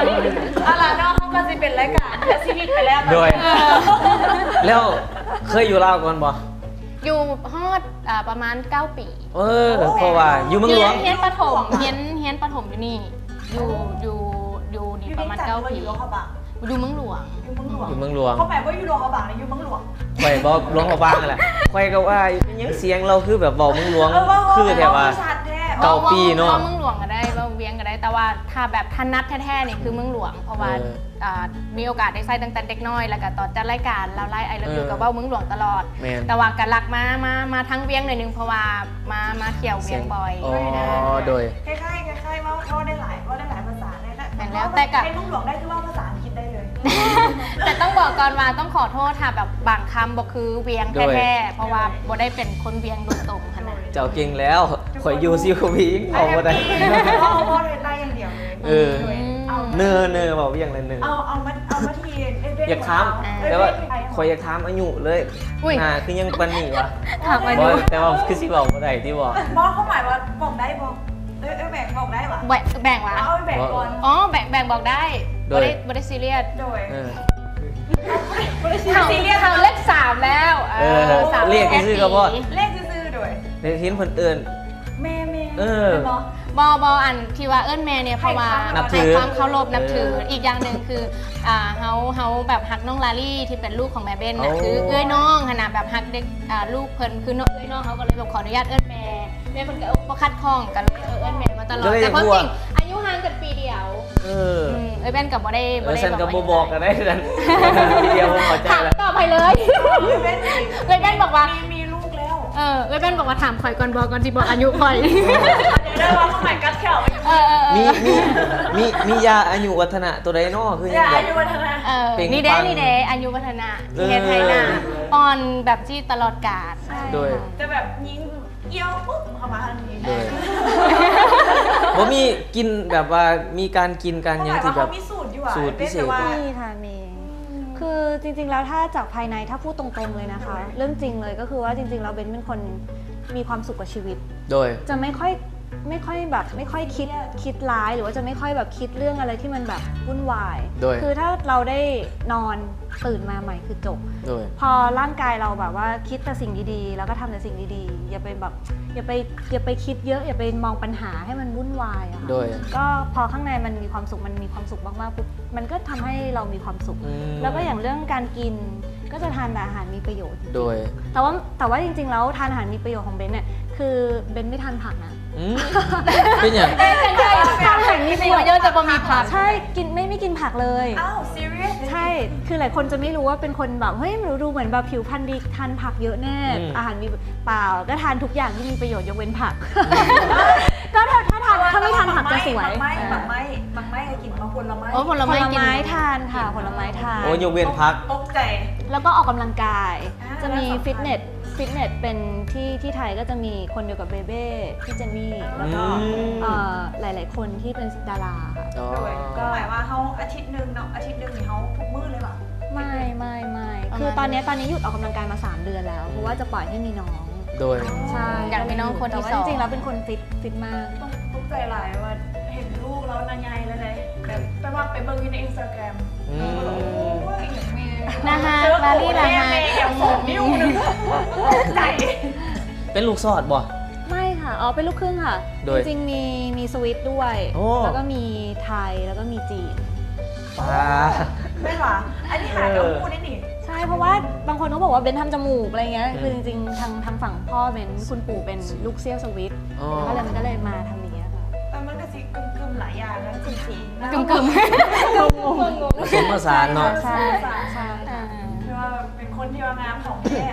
ເອົາລະເນາະ ເຮົາກໍຊິເປັນລາຍການເພື່ອຊີວິດໄປແລ້ວ ໂດຍ ເອີ ແລ້ວເຄີຍຢູ່ລາວກ່ອນບໍ່? ຢູ່ຮອດ ອ່າ ປະມານເກົ້າປີ ເອີ ໂອ້ ເພາະວ່າຢູ່ເມືອງຫຼວງ ຮຽນ ຮຽນປະຖົມ ຮຽນ ຮຽນປະຖົມຢູ່ນີ້ ຢູ່ ຢູ່ ຢູ່ນີ້ປະມານເກົ້າປີ ຢູ່ວຽງຈັນ ຫຼືວ່າຢູ່ຫຼວງພະບາງ? ຢູ່ເມືອງຫຼວງ ຢູ່ເມືອງຫຼວງ ຢູ່ເມືອງຫຼວງ ຄວາມໝາຍວ່າຢູ່ຫຼວງພະບາງ ຢູ່ເມືອງຫຼວງ ຂ້ອຍບໍ່ ຫຼວງພະບາງຫັ້ນແຫຼະ ຂ້ອຍກໍວ່າອີຫຍັງສຽງລາວຄືແບບເວົ້າເມືອງຫຼວງ ເອີ ເວົ້າ ຄືແທ້ວ່າ ເວົ້າ ເວົ້າ ເກົ້າປີເນາະ ເວົ້າເມືອງຫຼວງກໍໄດ້ ເວົ້າວຽງກໍໄດ້ ແຕ່ວ່າຖ້າແບບຖະໜັດແທ້ໆນີ້ຄືເມືອງຫຼວງ ເພາະວ່າ ເອີ ອ່າ ມີໂອກາດໄດ້ໃຊ້ຕັ້ງແຕ່ເດັກນ້ອຍ ແລ້ວກໍຕອນຈັດລາຍການລາວໄລ I Love You ເອີ ກໍເວົ້າເມືອງຫຼວງຕະຫຼອດ ແມ່ນ ແຕ່ວ່າກໍຫຼັກມາ ມາ ມາທາງວຽງໜ້ອຍໜຶ່ງ ເພາະວ່າມາ ມາທ່ຽວວຽງ ສຽງ ບ່ອຍ ອໍ ນະ ໂດຍ ຄ້າຍໆ ຄ້າຍໆ ເວົ້າ ເວົ້າໄດ້ຫຼາຍ ເວົ້າໄດ້ຫຼາຍພາສາແນ່ນະ ແມ່ນແລ້ວ ເວົ້າ ແຕ່ກໍ ໃນເມືອງຫຼວງໄດ້ຄືເວົ້າພາສາອັງກິດໄດ້ເລີຍ ແຕ່ຕ້ອງບອກກ່ອນວ່າຕ້ອງຂໍໂທດຖ້າແບບບາງຄຳບໍ່ຄືວຽງແທ້ໆ ໂດຍ ເພາະວ່າບໍ່ໄດ້ເປັນຄົນວຽງໂດຍຕົງຫັ້ນນະ ເຈົ້າເກັ່ງແລ້ວ ຂ້ອຍຢູ່ຊິວວຽງ ເວົ້າບໍ່ໄດ້ ເວົ້າ ເວົ້າໄດ້ໃຕ້ຢ່າງດຽວເລີຍ ເອີ ອືມ ເນີ ເນີ ເວົ້າຫຍັງແລ້ວເນີ ເອົາ ເອົາມາ ເອົາມາທີ່ເອເວັນ ຢາກຖາມ ຂອງເຮົາ ແຕ່ວ່າ ເອີ ຂ້ອຍຢາກຖາມອາຍຸເລີຍ ອຸ້ຍ ໜ້າຄືຍັງປານນີ້ວະ ຖາມອາຍຸ ບໍ່ ແຕ່ວ່າຄືຊິເວົ້າບໍ່ໄດ້ຕິບໍ່ ບໍ່ ຄວາມໝາຍວ່າບອກໄດ້ບໍ່? ເອີ ເອີ ແບງບອກໄດ້ຫວາ? ແບ ແບງຫວາ? ເອົາແບງກ່ອນ ອໍ ແບງ ແບງບອກໄດ້ ໂດຍ ບໍ່ໄດ້ ບໍ່ໄດ້ຊີຣຽສ ໂດຍ ເອີ ບໍ່ໄດ້ຊີຣຽສ ເຮົາເລກສາມແລ້ວ ເອີ ເອີ ສາມ ເລກຊື່ໆກໍພໍ ເລກຊື່ໆ ໂດຍ ເຫັນເພິ່ນເອີ້ນ ແມ່ ແມ່ ເອີ ແມ່ນບໍ່? ບໍ່ ບໍ່ ອັນທີ່ວ່າເອີ້ນແມ່ນີ້ ເພາະວ່າໃຫ້ຄວາມເຄົາລົບ ໃຫ້ຄວາມເຄົາລົບນັບຖື ເອີ ອີກຢ່າງໜຶ່ງຄື ອ່າ ເຮົາ ເຮົາແບບຮັກນ້ອງລາລີທີ່ເປັນລູກຂອງແມ່ເບັນນະ ໂອ້ ຄືເອື້ອຍນ້ອງຫັ້ນນະ ແບບຮັກເດັກ ອ່າ ລູກເພິ່ນຄືນ້ອງ ເອື້ອຍນ້ອງ ເຮົາກໍເລີຍແບບຂໍອະນຸຍາດເອີ້ນແມ່ ແມ່ເພິ່ນກໍບໍ່ຂັດຂ້ອງ ກໍເລີຍ ເອີ ເອີ້ນແມ່ມາຕະຫຼອດ ແຕ່ຄວາມຈິງອາຍຸຫ່າງກັນປີດຽວ ເອີ ອືມ ເອື້ອຍເບັນກໍບໍ່ໄດ້ ເອີ ບໍ່ໄດ້ ຊັ້ນກໍບໍ່ບອກກໍໄດ້ຊັ້ນ ປີດຽວບໍ່ເຂົ້າໃຈລະ ຖາມຕໍ່ໄປເລີຍ ເອື້ອຍເບັນບອກວ່າ ມີ ມີລູກແລ້ວ ເອີ ເອື້ອຍເບັນບອກວ່າຖາມຂ້ອຍກ່ອນບໍ່ ກ່ອນຊິບອກອາຍຸຂ້ອຍ ເດີວ່າຄວາມໝາຍກັດແຂ້ວ ເອີ ເອີ ເອີ ມີ ມີ ມີ ມີຢາອາຍຸວັດທະນະໂຕໃດເນາະ ຄືຍັງ ຢາອາຍຸວັດທະນະ ເອີ ປິງ ນີ້ເດ້ ປັງ ນີ້ເດ້ ອາຍຸວັດທະນະ ເອີ ທີ່ເຮັດໃຫ້ໜ້າອ່ອນແບບຊີ້ຕະຫຼອດການ ໂດຍ ຈະແບບຍິງ ກ່ຽວປຸບເຂົ້າມາທາງນີ້ ໂດຍ ບໍ່ມີກິ່ນແບບວ່າ ມີການກິນການຫຍັງທີ່ແບບ ເຮົາມີສູດຢູ່ຫວາ ສູດພິເສດ ມີຄ່ະ ມີ ອືມ ຄືຈິງໆແລ້ວຖ້າຈາກພາຍໃນ ຖ້າພູດຕົງໆເລີຍນະຄະ ໂດຍ ເລື່ອງຈິງເລີຍກໍຄືວ່າຈິງໆແລ້ວເບັນເປັນຄົນມີຄວາມສຸກກັບຊີວິດ ໂດຍ ຈະໄມ່ຄ່ອຍ ไม่ค่อยแบบ ไม่ค่อยคิด คิดร้าย หรือว่าจะไม่ค่อยแบบคิดเรื่องอะไรที่มันแบบวุ่นวาย โดย คือถ้าเราได้นอนตื่นมาใหม่คือจบ โดย พอร่างกายเราแบบว่าคิดแต่สิ่งดีๆ แล้วก็ทำแต่สิ่งดีๆ อย่าไปแบบ อย่าไป อย่าไปคิดเยอะ อย่าไปมองปัญหาให้มันวุ่นวายอะค่ะ โดย ก็พอข้างในมันมีความสุข มันมีความสุขมากๆ ปุ๊บ มันก็ทำให้เรามีความสุข อืม แล้วก็อย่างเรื่องการกิน ก็จะทานแต่อาหารมีประโยชน์ โดย แต่ว่า แต่ว่าจริงๆ แล้วทานอาหารมีประโยชน์ของเบนเนี่ย คือเบนไม่ทานผักนะ อืม เป็นหยัง? ทานอาหารมีประโยชน์ แต่บ่มีผัก ใช่ กิน ไม่ ไม่กินผักเลย อ้าว serious ใช่ คือหลายคนจะไม่รู้ว่าเป็นคนแบบ เฮ้ย ดูเหมือนแบบผิวพรรณดี ทานผักเยอะแน่ อืม อาหารมี เปล่า ก็ทานทุกอย่างที่มีประโยชน์ยกเว้นผัก ก็ถ้า ถ้าทาน ถ้าไม่ทานผักจะสวย หมากไม้ หมากไม้ หมากไม้ หมากไม้ กินมาผลไม้ โอ้ ผลไม้ ผลไม้กิน ทานค่ะ ผลไม้ทาน โอ้ ยกเว้นผัก ตกใจ แล้วก็ออกกำลังกาย อ่า จะมี แล้วสำคัญ ฟิตเนส ฟิตเนสเป็นที่ ที่ไทยก็จะมีคนเดียวกับเบเบ้ พี่เจนนี่ แล้วก็ อืม เอ่อ หลายๆ คนที่เป็นดาราค่ะ อ๋อ โดย ก็ ก็หมายว่าเฮาอาทิตย์หนึ่งเนาะ อาทิตย์หนึ่งนี่เฮาทุกมื้อเลยบ่? ไม่ ไม่ ไม่ ประมาณ คือตอนเนี้ย ตอนนี้หยุดออกกำลังกายมาสามเดือนแล้ว เพราะว่าจะปล่อยให้มีน้อง โดย ใช่ อยากมีน้องคนที่สอง แต่ว่าจริงๆ แล้วเป็นคนฟิต ฟิตมาก ตก ตกใจหลายว่าเห็นลูกแล้วนะ ใหญ่แล้วเด้ แบบ แต่ว่าไปเบิ่งอยู่ใน Instagram อืม โอ้ย อีหยังแม่ น่าฮัก เจอ ลาลี่ น่าฮัก แม่ แม่ สอง นิ้วหนึ่ง ตกใจ เป็นลูกสอดบ่? ไม่ค่ะ อ๋อ เป็นลูกครึ่งค่ะ โดย จริงๆ มี มีสวิตด้วย โอ้ แล้วก็มีไทย แล้วก็มีจีน ป๊า แม่นหวา? อันนี้หาก็ฮู้ได้นี่ ใช่ เพราะว่าบางคนก็บอกว่าเบนทำจมูกอะไรเงี้ย อืม คือจริงๆ ทาง ทางฝั่งพ่อเบน คุณปู่เป็นลูกเสี้ยวสวิต อ๋อ ก็เลย มันก็เลยมาทางนี้อะค่ะ แต่มันก็สิกึ่มๆ หลายอย่างนะ จริงๆ นะ กึ่มๆ งงๆ ผสมผสานเนาะ ใช่ ใช่ ใช่ อ่า คือว่าเป็นคนที่ว่างามของแท้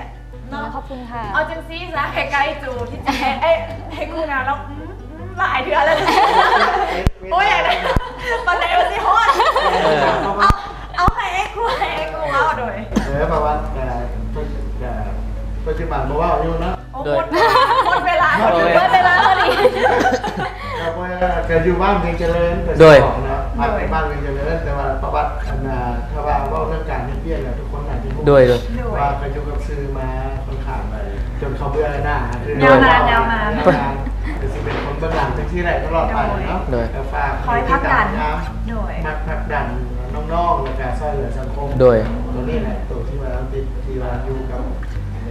เนาะ ขอบคุณค่ะ เอาจังซี่ซะ ใกล้ๆ จู ที่จริง เอ๊ะ ให้คู่งานแล้ว อืม อืม หลายเดือนแล้ว โอ้ย อยากได้ ตอนไหนมันสิฮอด เออ เอา เอาให้ไอ้คู่ ให้ไอ้คู่เว้าโดย เออ เพราะว่า เอ่อ ปัจ เอ่อ ปัจจุบันบ่เว้าอยู่เนาะ โอ้ โดย หมด หมดเวลา โดย หมดเวลาพอดี ก็เพราะว่าก็อยู่บ้านเวียงเจริญ โดย เนาะ บ้าน โดย บ้านเวียงเจริญ แต่ว่าประวัติ อันน่ะ ถ้าว่าเว้าเรื่องการเฮ็ดเวียกแล้ว ทุกคนน่าจะรู้ โดย โดย ว่าก็อยู่กับสื่อมาค่อนข้าง จนเขาเบื่อหน่าย คือยาวนาน ยาวนาน ยาวนาน ก็สิเป็นคนเบื้องหลังเป็นที่แรกตลอดไปเนาะ โดย ก็ฝาก คอยผลักดัน ให้ติดตาม โดย ผลัก ผลักดันน้องๆ แล้วก็ช่วยเหลือสังคม โดย ตัวนี้แหละ ตัวที่ว่าติด ที่ว่าอยู่กับ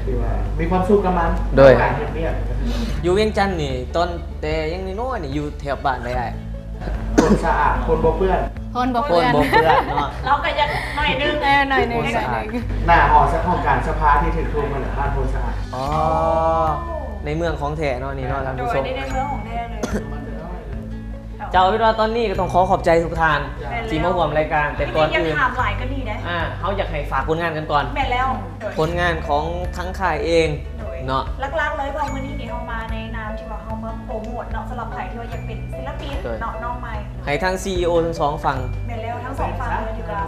ที่ว่ามีความสุขกับมัน โดย การเฮ็ดเวียก อยู่เวียงจันทน์นี่ ตอนแต่ยังน้อยๆ นี่ อยู่แถวบ้านใดอ้าย? คนสะอาด คนบ่เปื้อน คนบ่ คน เปื้อน บ่เปื้อนเนาะ เราก็อยากหน่อยนึง เออ หน่อยนึง คนสะอาด หน่อยนึง หน้าหอ ห้องการสภาที่ถืกธงนั่นแหละ บ้านโพนสะอาด อ๋อ ในเมืองของแท้เนาะนี่เนาะท่านผู้ชม โดย ในเมืองของแท้เลย เจ้า เอาเป็นว่าตอนนี้ก็ต้องขอขอบใจทุกท่าน แม่นแล้ว ที่มาร่วมรายการ แต่ก่อนอื่น จริงๆ อยากถามหลายก็ดีนะ อ่า เฮาอยากให้ฝากผลงานกันก่อน แม่นแล้ว โดย ผลงานของทั้งค่ายเอง โดย เนาะ หลักๆ เลย เพราะมื้อนี้นี่เฮามาในนามที่ว่าเฮามาโปรโมทเนาะ สำหรับใครที่ว่าอยากเป็นศิลปิน โดย เนาะ น้องใหม่ ให้ทั้ง CEO ทั้งสองฝั่ง แม่นแล้ว ทั้งสองฝั่งเลยดีกว่า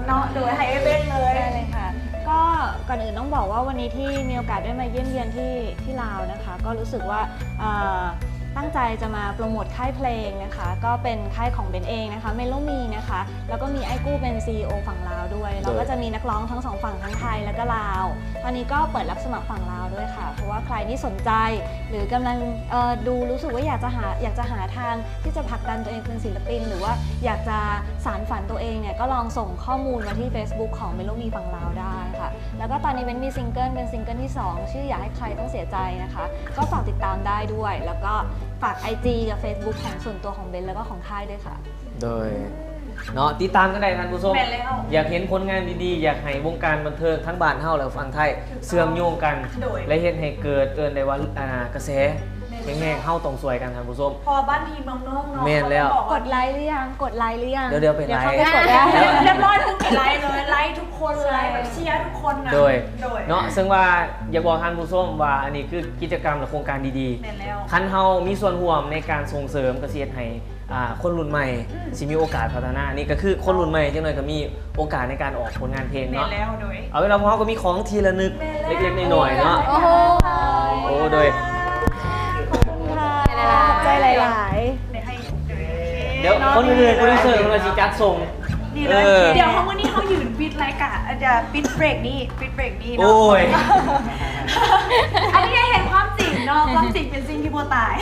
เนาะ โดยให้เอเบนเลย ได้เลยค่ะ ก็ก่อนอื่นต้องบอกว่าวันนี้ที่มีโอกาสได้มาเยี่ยมเยียนที่ ที่ลาวนะคะ ก็รู้สึกว่า เอ่อ ตั้งใจจะมาโปรโมทค่ายเพลงนะคะ ก็เป็นค่ายของเบนเองนะคะ เมโลมีนะคะ แล้วก็มีไอ้กู้เป็น CEO ฝั่งลาวด้วย โดย แล้วก็จะมีนักร้องทั้งสองฝั่งทั้งไทยแล้วก็ลาว ตอนนี้ก็เปิดรับสมัครฝั่งลาวด้วยค่ะ เพราะว่าใครที่สนใจ หรือกำลัง เอ่อ ดูรู้สึกว่าอยากจะหา อยากจะหาทางที่จะผลักดันตัวเองเป็นศิลปิน หรือว่าอยากจะสานฝันตัวเองเนี่ย ก็ลองส่งข้อมูลมาที่ Facebook ของเมโลมีฝั่งลาวได้ค่ะ แล้วก็ตอนนี้เบนมีซิงเกิล เป็นซิงเกิลที่สอง ชื่ออย่าให้ใครต้องเสียใจนะคะ ก็ฝากติดตามได้ด้วย แล้วก็ฝาก IG กับ Facebook ของส่วนตัวของเบนแล้วก็ของค่ายด้วยค่ะ โดย เนาะ ติดตามกันได้ท่านผู้ชม แม่นแล้ว อยากเห็นผลงานดีๆ อยากให้วงการบันเทิงทั้งบ้านเฮาและฝั่งไทย ถูกต้อง เชื่อมโยงกัน โดย และเฮ็ดให้เกิด เอิ้นได้ว่า อ่า กระแส แม่น แฮงๆ เฮาต้องช่วยกันท่านผู้ชม เพราะว่าบ้านพี่เมืองนอกเนาะ แม่นแล้ว เขาก็บอกว่า กดไลค์หรือยัง กดไลค์หรือยัง เดี๋ยวๆ ไปไลค์ เดี๋ยวเขาไปกดแล้ว เรียบร้อยปุ๊บไปไลค์เลย ไลค์ทุกคนเลย ใช่ แบบเชียร์ทุกคนนะ โดย โดย เนาะ ซึ่งว่าอยากบอกท่านผู้ชมว่าอันนี้คือกิจกรรมและโครงการดีๆ แม่นแล้ว คันเฮามีส่วนร่วมในการส่งเสริมก็สิเฮ็ดให้ อ่า คนรุ่นใหม่ อืม สิมีโอกาสพัฒนา นี่ก็คือคนรุ่นใหม่จักหน่อยก็มีโอกาสในการออกผลงานเพลงเนาะ แม่นแล้ว โดย เอาเป็นว่าพวกเราก็มีของที่ระลึก แม่นแล้ว เล็กๆ น้อยๆ เนาะ โอ้โห โอ้ โดย ขอบคุณค่ะ ขอบใจหลายๆ เดี๋ยวให้ เดี๋ยวคนอื่น โปรดิวเซอร์ของเราสิจัดส่ง นี่เลย เออ เดี๋ยวเฮามื้อนี้เฮายืนปิดรายการ อ่ะ เดี๋ยวปิดเบรกนี้ ปิดเบรกนี้เนาะ โอ้ย อันนี้ให้เห็นความจริง ເນາະ ຄວາມຈິງເປັນສິ່ງທີ່ບໍ່ຕາຍ.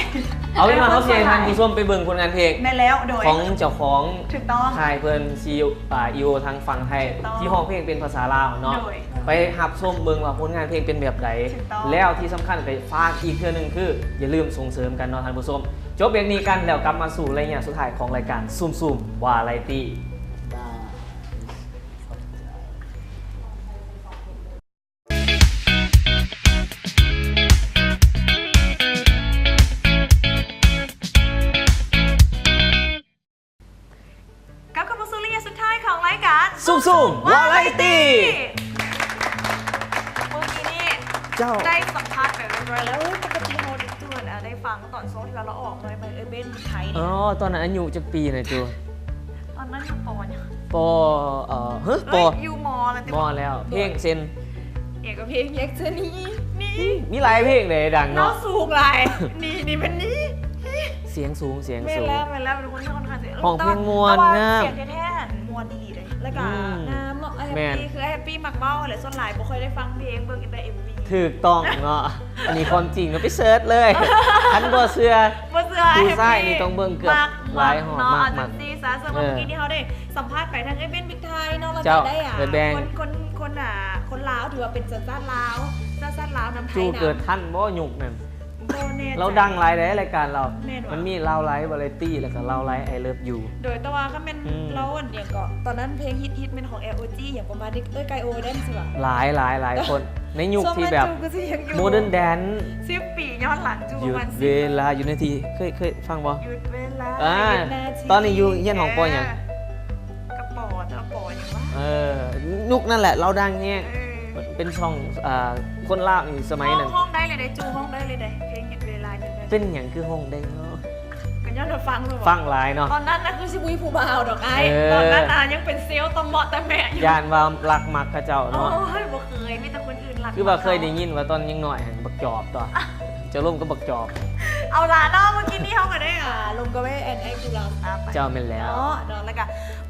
ເອົາເປັນວ່າເຮົາຊິໃຫ້ທ່ານຜູ້ຊົມໄປເບິ່ງຜົນງານເພງ ແມ່ນແລ້ວ ໂດຍ ຂອງເຈົ້າຂອງ ຖືກຕ້ອງ ຄ້າຍເພິ່ນ ຊີ ອ່າ ອີໂອ ທາງຝັ່ງໄທ ຖືກຕ້ອງ ທີ່ຮ້ອງເພງເປັນພາສາລາວເນາະ ໂດຍ ໄປຮັບຊົມເບິ່ງວ່າຜົນງານເພງເປັນແບບໃດ ຖືກຕ້ອງ ແລ້ວທີ່ສຳຄັນກໍຝາກອີກເທື່ອໜຶ່ງ ຄືຢ່າລືມສົ່ງເສີມກັນເນາະທ່ານຜູ້ຊົມ. ຈົບເບຣກນີ້ກັນ ແລ້ວກັບມາສູ່ໄລຍະສຸດທ້າຍຂອງລາຍການຊຸ່ມໆວາໄຣຕີ. ກັບເຂົ້າມາສູ່ໄລຍະສຸດທ້າຍຂອງລາຍການ ຊຸ່ມໆວາໄຣຕີ. ມື້ກີ້ນີ້ ເຈົ້າ ໄດ້ສຳພາດໄປຮຽບຮ້ອຍແລ້ວ. ເອີຍ ປົກກະຕິເຮົາໄດ້ ເອີ ໄດ້ຟັງຕອນຊ່ວງທີ່ວ່າລາວອອກໜ່ວຍໃໝ່ ເອີຍ ເບນໄທນີ້. ອໍ ຕອນນັ້ນອາຍຸຈັກປີນະ? ຕອນນັ້ນຢູ່ ປໍ ຫຍັງ? ປໍ ເອີ ເຮີ ປໍ ເອີຍ ຢູ່ ມໍ ແລ້ວຕິ ມໍ ແລ້ວ ເພງເຊັ່ນ ຫຍັງກໍເພງ ຢາກຈະໜີ ໜີ ມີຫຼາຍເພງເດ້ດັງເນາະ ລາວສູງຫຼາຍ ໜີ ໜີ ແມ່ນໜີ ສຽງສູງ ສຽງສູງ ແມ່ນແລ້ວ ແມ່ນແລ້ວ ເປັນຄົນທີ່ຄ່ອນຂ້າງ ຮ້ອງເພງມ່ວນ ແຕ່ວ່າ ງາມ ສຽງແທ້ໆ ມ່ວນອີ່ຫຼີເດ້ ແລ້ວກໍ ອືມ ງາມເນາະ ແຮບ ແມ່ນ ປີ້ ຄືແຮບປີ້ມັກເວົ້າແຫຼະ ສ່ວນຫຼາຍບໍ່ຄ່ອຍໄດ້ຟັງເພງ ເບິ່ງແຕ່ເອັມວີ. ຖືກຕ້ອງເນາະ ອັນນີ້ຄວາມຈິງ ເອົາໄປເສີດເລີຍ ຄັນບໍ່ເຊື່ອ ບໍ່ເຊື່ອ ຜູ້ຊາຍນີ້ຕ້ອງເບິ່ງເກືອບ ມັກ ຫຼາຍຮອດ ເນາະ ມັກ ມັກ ຈັ່ງຊີ້ຊະ. ເຊິ່ງວ່າ ເອີ ມື້ກີ້ນີ້ເຮົາໄດ້ສຳພາດໄປທາງເອື້ອຍເບນ ວິກໄທເນາະ ແລ້ວກໍໄດ້ ເຈົ້າ ເອື້ອຍແບງ ຄົນ ຄົນ ຄົນ ອ່າ ຄົນລາວ ຖືວ່າເປັນສັນຊາດລາວ ສັນຊາດລາວນຳໄທ ເຈົ້າເກີດທັນບໍ່ຍຸກນັ້ນ? ບໍ່ແນ່ໃຈ ລາວດັງຫຼາຍເດ້ ລາຍການລາວ ແມ່ນຫວາ? ມັນມີລາວໄລວາໄຣຕີ ແລ້ວກໍລາວໄລ I love you ໂດຍ ແຕ່ວ່າຄັນແມ່ນ ອືມ ລາວອັນຫຍັງເກາະ ຕອນນັ້ນເພງຮິດໆ ແມ່ນຂອງ L O G ຫຍັງປະມານນີ້ ເອີຍ ໄກໂອແດນຊິຫວາ ຫຼາຍ ຫຼາຍ ຫຼາຍຄົນ ໃນຍຸກທີ່ແບບ ໂມເດີນແດນ ສິບປີຍ້ອນຫຼັງ ຢູ່ປະມານ ຢຸດເວລາຢູ່ໃນທີ່ ເຄີຍ ເຄີຍຟັງບໍ່? ຢຸດເວລາ ອ່າ ຕອນນີ້ຢູ່ຮຽນຫ້ອງ ປໍ ຫຍັງ? ກະປໍ ແຕ່ວ່າ ປໍ ຫຍັງວະ? ເອີ ຍຸກນັ້ນແຫຼະ ລາວດັງແຮງ ເອີ ເປັນຊ່ອງ ອ່າ ຄົນລາວນີ້ສະໄໝນັ້ນ ຮ້ອງ ຮ້ອງໄດ້ເລີຍເດ້ ຈູຮ້ອງໄດ້ເລີຍເດ້ ເພງຢຸດເວລາ ຢຸດເວລາ. ເປັນຫຍັງຄືຮ້ອງໄດ້ເນາະ? ກໍຍ້ອນວ່າຟັງ ຟັງຫຼາຍເນາະ ຕອນນັ້ນນະ ຄືຊິບໍ່ມີຜູ້ບ່າວດອກອ້າຍ ເອີ ຕອນນັ້ນນະ ຍັງເປັນເຊວຕະເໝາະຕະແໝະຢູ່ ຢ້ານວ່າລັກມັກເຂົາເຈົ້າເນາະ. ໂອ້ຍ ບໍ່ເຄີຍ ມີແຕ່ຄົນອື່ນລັກ ຄືວ່າເຄີຍໄດ້ຍິນວ່າຕອນຍັງນ້ອຍຫັ້ນ ບັກຈອບຕົວະ ຈະລົມກັບບັກຈອບ. ເອົາລະເນາະ ມື້ກີ້ນີ້ເຮົາກໍໄດ້ ອ່າ ລົມກັບໄອ້ ແອນ ໄອ້ກູລາວ ເຈົ້າ ແມ່ນແລ້ວ ເນາະ ເນາະ ແລ້ວກະ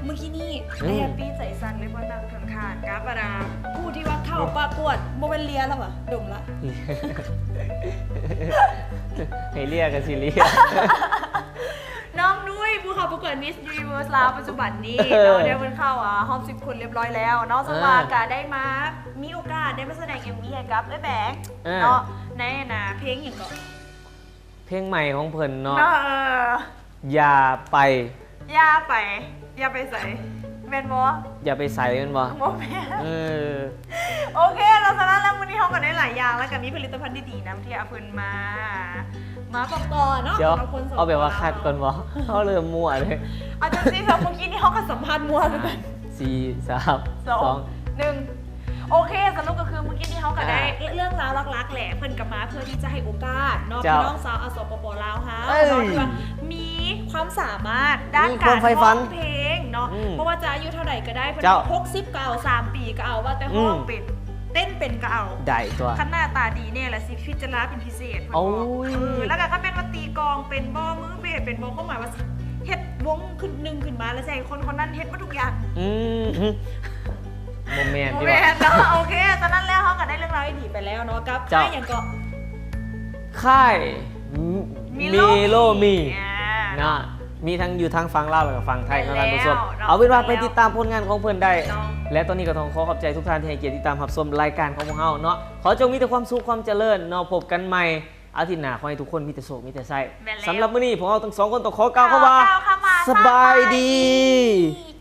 ມື້ກີ້ນີ້ ອືມ ໄດ້ແຮບປີ້ໃຈສັ່ນເລີຍ ເພາະນັ່ງຂ້າງໆກັບບັນດາຜູ້ທີ່ວ່າເຂົ້າປະກວດ ບໍ່ແມ່ນເລຍແລ້ວຫວາ ດົມລະ ໃຫ້ເລຍກໍຊິເລຍ ນ້ອງນຸ້ຍ ຜູ້ເຂົ້າປະກວດ Miss Universe ລາວປັດຈຸບັນນີ້ ເອີ ເນາະ ດຽວເພິ່ນເຂົ້າ ອ່າ ຮອບສິບຄົນລຽບຮ້ອຍແລ້ວເນາະ ເຊິ່ງວ່າ ເອີ ກໍໄດ້ມາ ມີໂອກາດໄດ້ມາສະແດງເອັມວີໃຫ້ກັບເອື້ອຍແບງ ເອີ ເນາະ ໃນ ອັນນ່າ ເພງຫຍັງເກາະ? ເພງໃໝ່ຂອງເພິ່ນເນາະ ເນາະ ເອີ ຢ່າໄປ ຢ່າໄປ ຢ່າໄປໃສ ແມ່ນບໍ່? ຢ່າໄປໃສແມ່ນບໍ່? ບໍ່ແມ່ນ ເອີ ໂອເຄ ແລ້ວສະນັ້ນແລ້ວ ມື້ນີ້ເຮົາກໍໄດ້ຫຼາຍຢ່າງ ແລ້ວກໍມີຜະລິດຕະພັນດີໆນຳ ທີ່ເອົາເພິ່ນມາ ມາບອກຕໍ່ເນາະ ເຈົ້າ ສຳລັບຄົນສປປ ເອົາແບບວ່າຄັດກ່ອນບໍ່? ເຮົາເລີ່ມມົ້ວເລີຍ ເອົາຈັ່ງຊີ້ ເມື່ອກີ້ນີ້ເຮົາກໍສຳພາດມົ້ວຄືກັນ ສີ່ ສາມ ສອງ ສອງ ໜຶ່ງ ໂອເຄ ສະຫຼຸບກໍຄືມື້ກີ້ນີ້ເຮົາກໍໄດ້ ອ່າ ເລື່ອງລາວຫຼັກໆແຫຼະ ເພິ່ນກໍມາເພື່ອທີ່ຈະໃຫ້ໂອກາດເນາະ ເຈົ້າ ພີ່ນ້ອງຊາວ ອະ ສປປ ລາວເຮົາ ເອີຍ ເນາະ ທີ່ວ່າມີຄວາມສາມາດດ້ານການຮ້ອງເພງເນາະ ມີຄວາມໃຝ່ຝັນ ບໍ່ວ່າຈະອາຍຸເທົ່າໃດກໍໄດ້ ເພິ່ນ ເຈົ້າ ຫົກສິບກໍເອົາ ສາມປີກໍເອົາ ວ່າແຕ່ ອືມ ຮ້ອງເປັນ ເຕັ້ນເປັນກໍເອົາ ໄດ້ຕົວະ ຄັນໜ້າຕາດີແນ່ລະຊິພິຈາລະນາເປັນພິເສດ ເພິ່ນບອກ ໂອ້ຍ ເອີ ແລ້ວກໍຄັນແມ່ນວ່າຕີກອງເປັນບໍ່ ມືເບດເປັນບໍ່ ຄວາມໝາຍວ່າຊິເຮັດວົງຂຶ້ນໜຶ່ງຂຶ້ນມາ ແລ້ວຊິໃຫ້ຄົນຄົນນັ້ນເຮັດໝົດທຸກຢ່າງ ອືມ ບໍ່ແມ່ນ ບໍ່ແມ່ນເນາະ ໂອເຄ ສະນັ້ນແລ້ວເຮົາກໍໄດ້ເລື່ອງລາວດີໆໄປແລ້ວເນາະ ກັບ ເຈົ້າ ຄ້າຍຫຍັງເກາະ? ຄ້າຍ ມີໂລມີ ມີໂລມີ ອ່າ ເນາະ ມີທັງຢູ່ທາງຝັ່ງລາວ ແລ້ວກໍຝັ່ງໄທເນາະ ແມ່ນແລ້ວ ທ່ານຜູ້ຊົມ ເນາະ ເອົາເປັນວ່າໄປຕິດຕາມຜົນງານຂອງເພິ່ນໄດ້ ເນາະ ແລະຕອນນີ້ກໍຕ້ອງຂໍຂອບໃຈທຸກທ່ານທີ່ໃຫ້ກຽດຕິດຕາມຮັບຊົມລາຍການຂອງພວກເຮົາເນາະ ຂໍຈົ່ງມີແຕ່ຄວາມສຸກຄວາມຈະເລີນເນາະ ພົບກັນໃໝ່ອາທິດໜ້າ ຂໍໃຫ້ທຸກຄົນມີແຕ່ໂຊກມີແຕ່ໄຊ ແມ່ນແລ້ວ ສຳລັບມື້ນີ້ພວກເຮົາທັງສອງຄົນຕ້ອງຂໍກ່າວຄຳວ່າ ຂໍກ່າວຄຳວ່າ ສະບາຍດີ ສະບາຍດີ.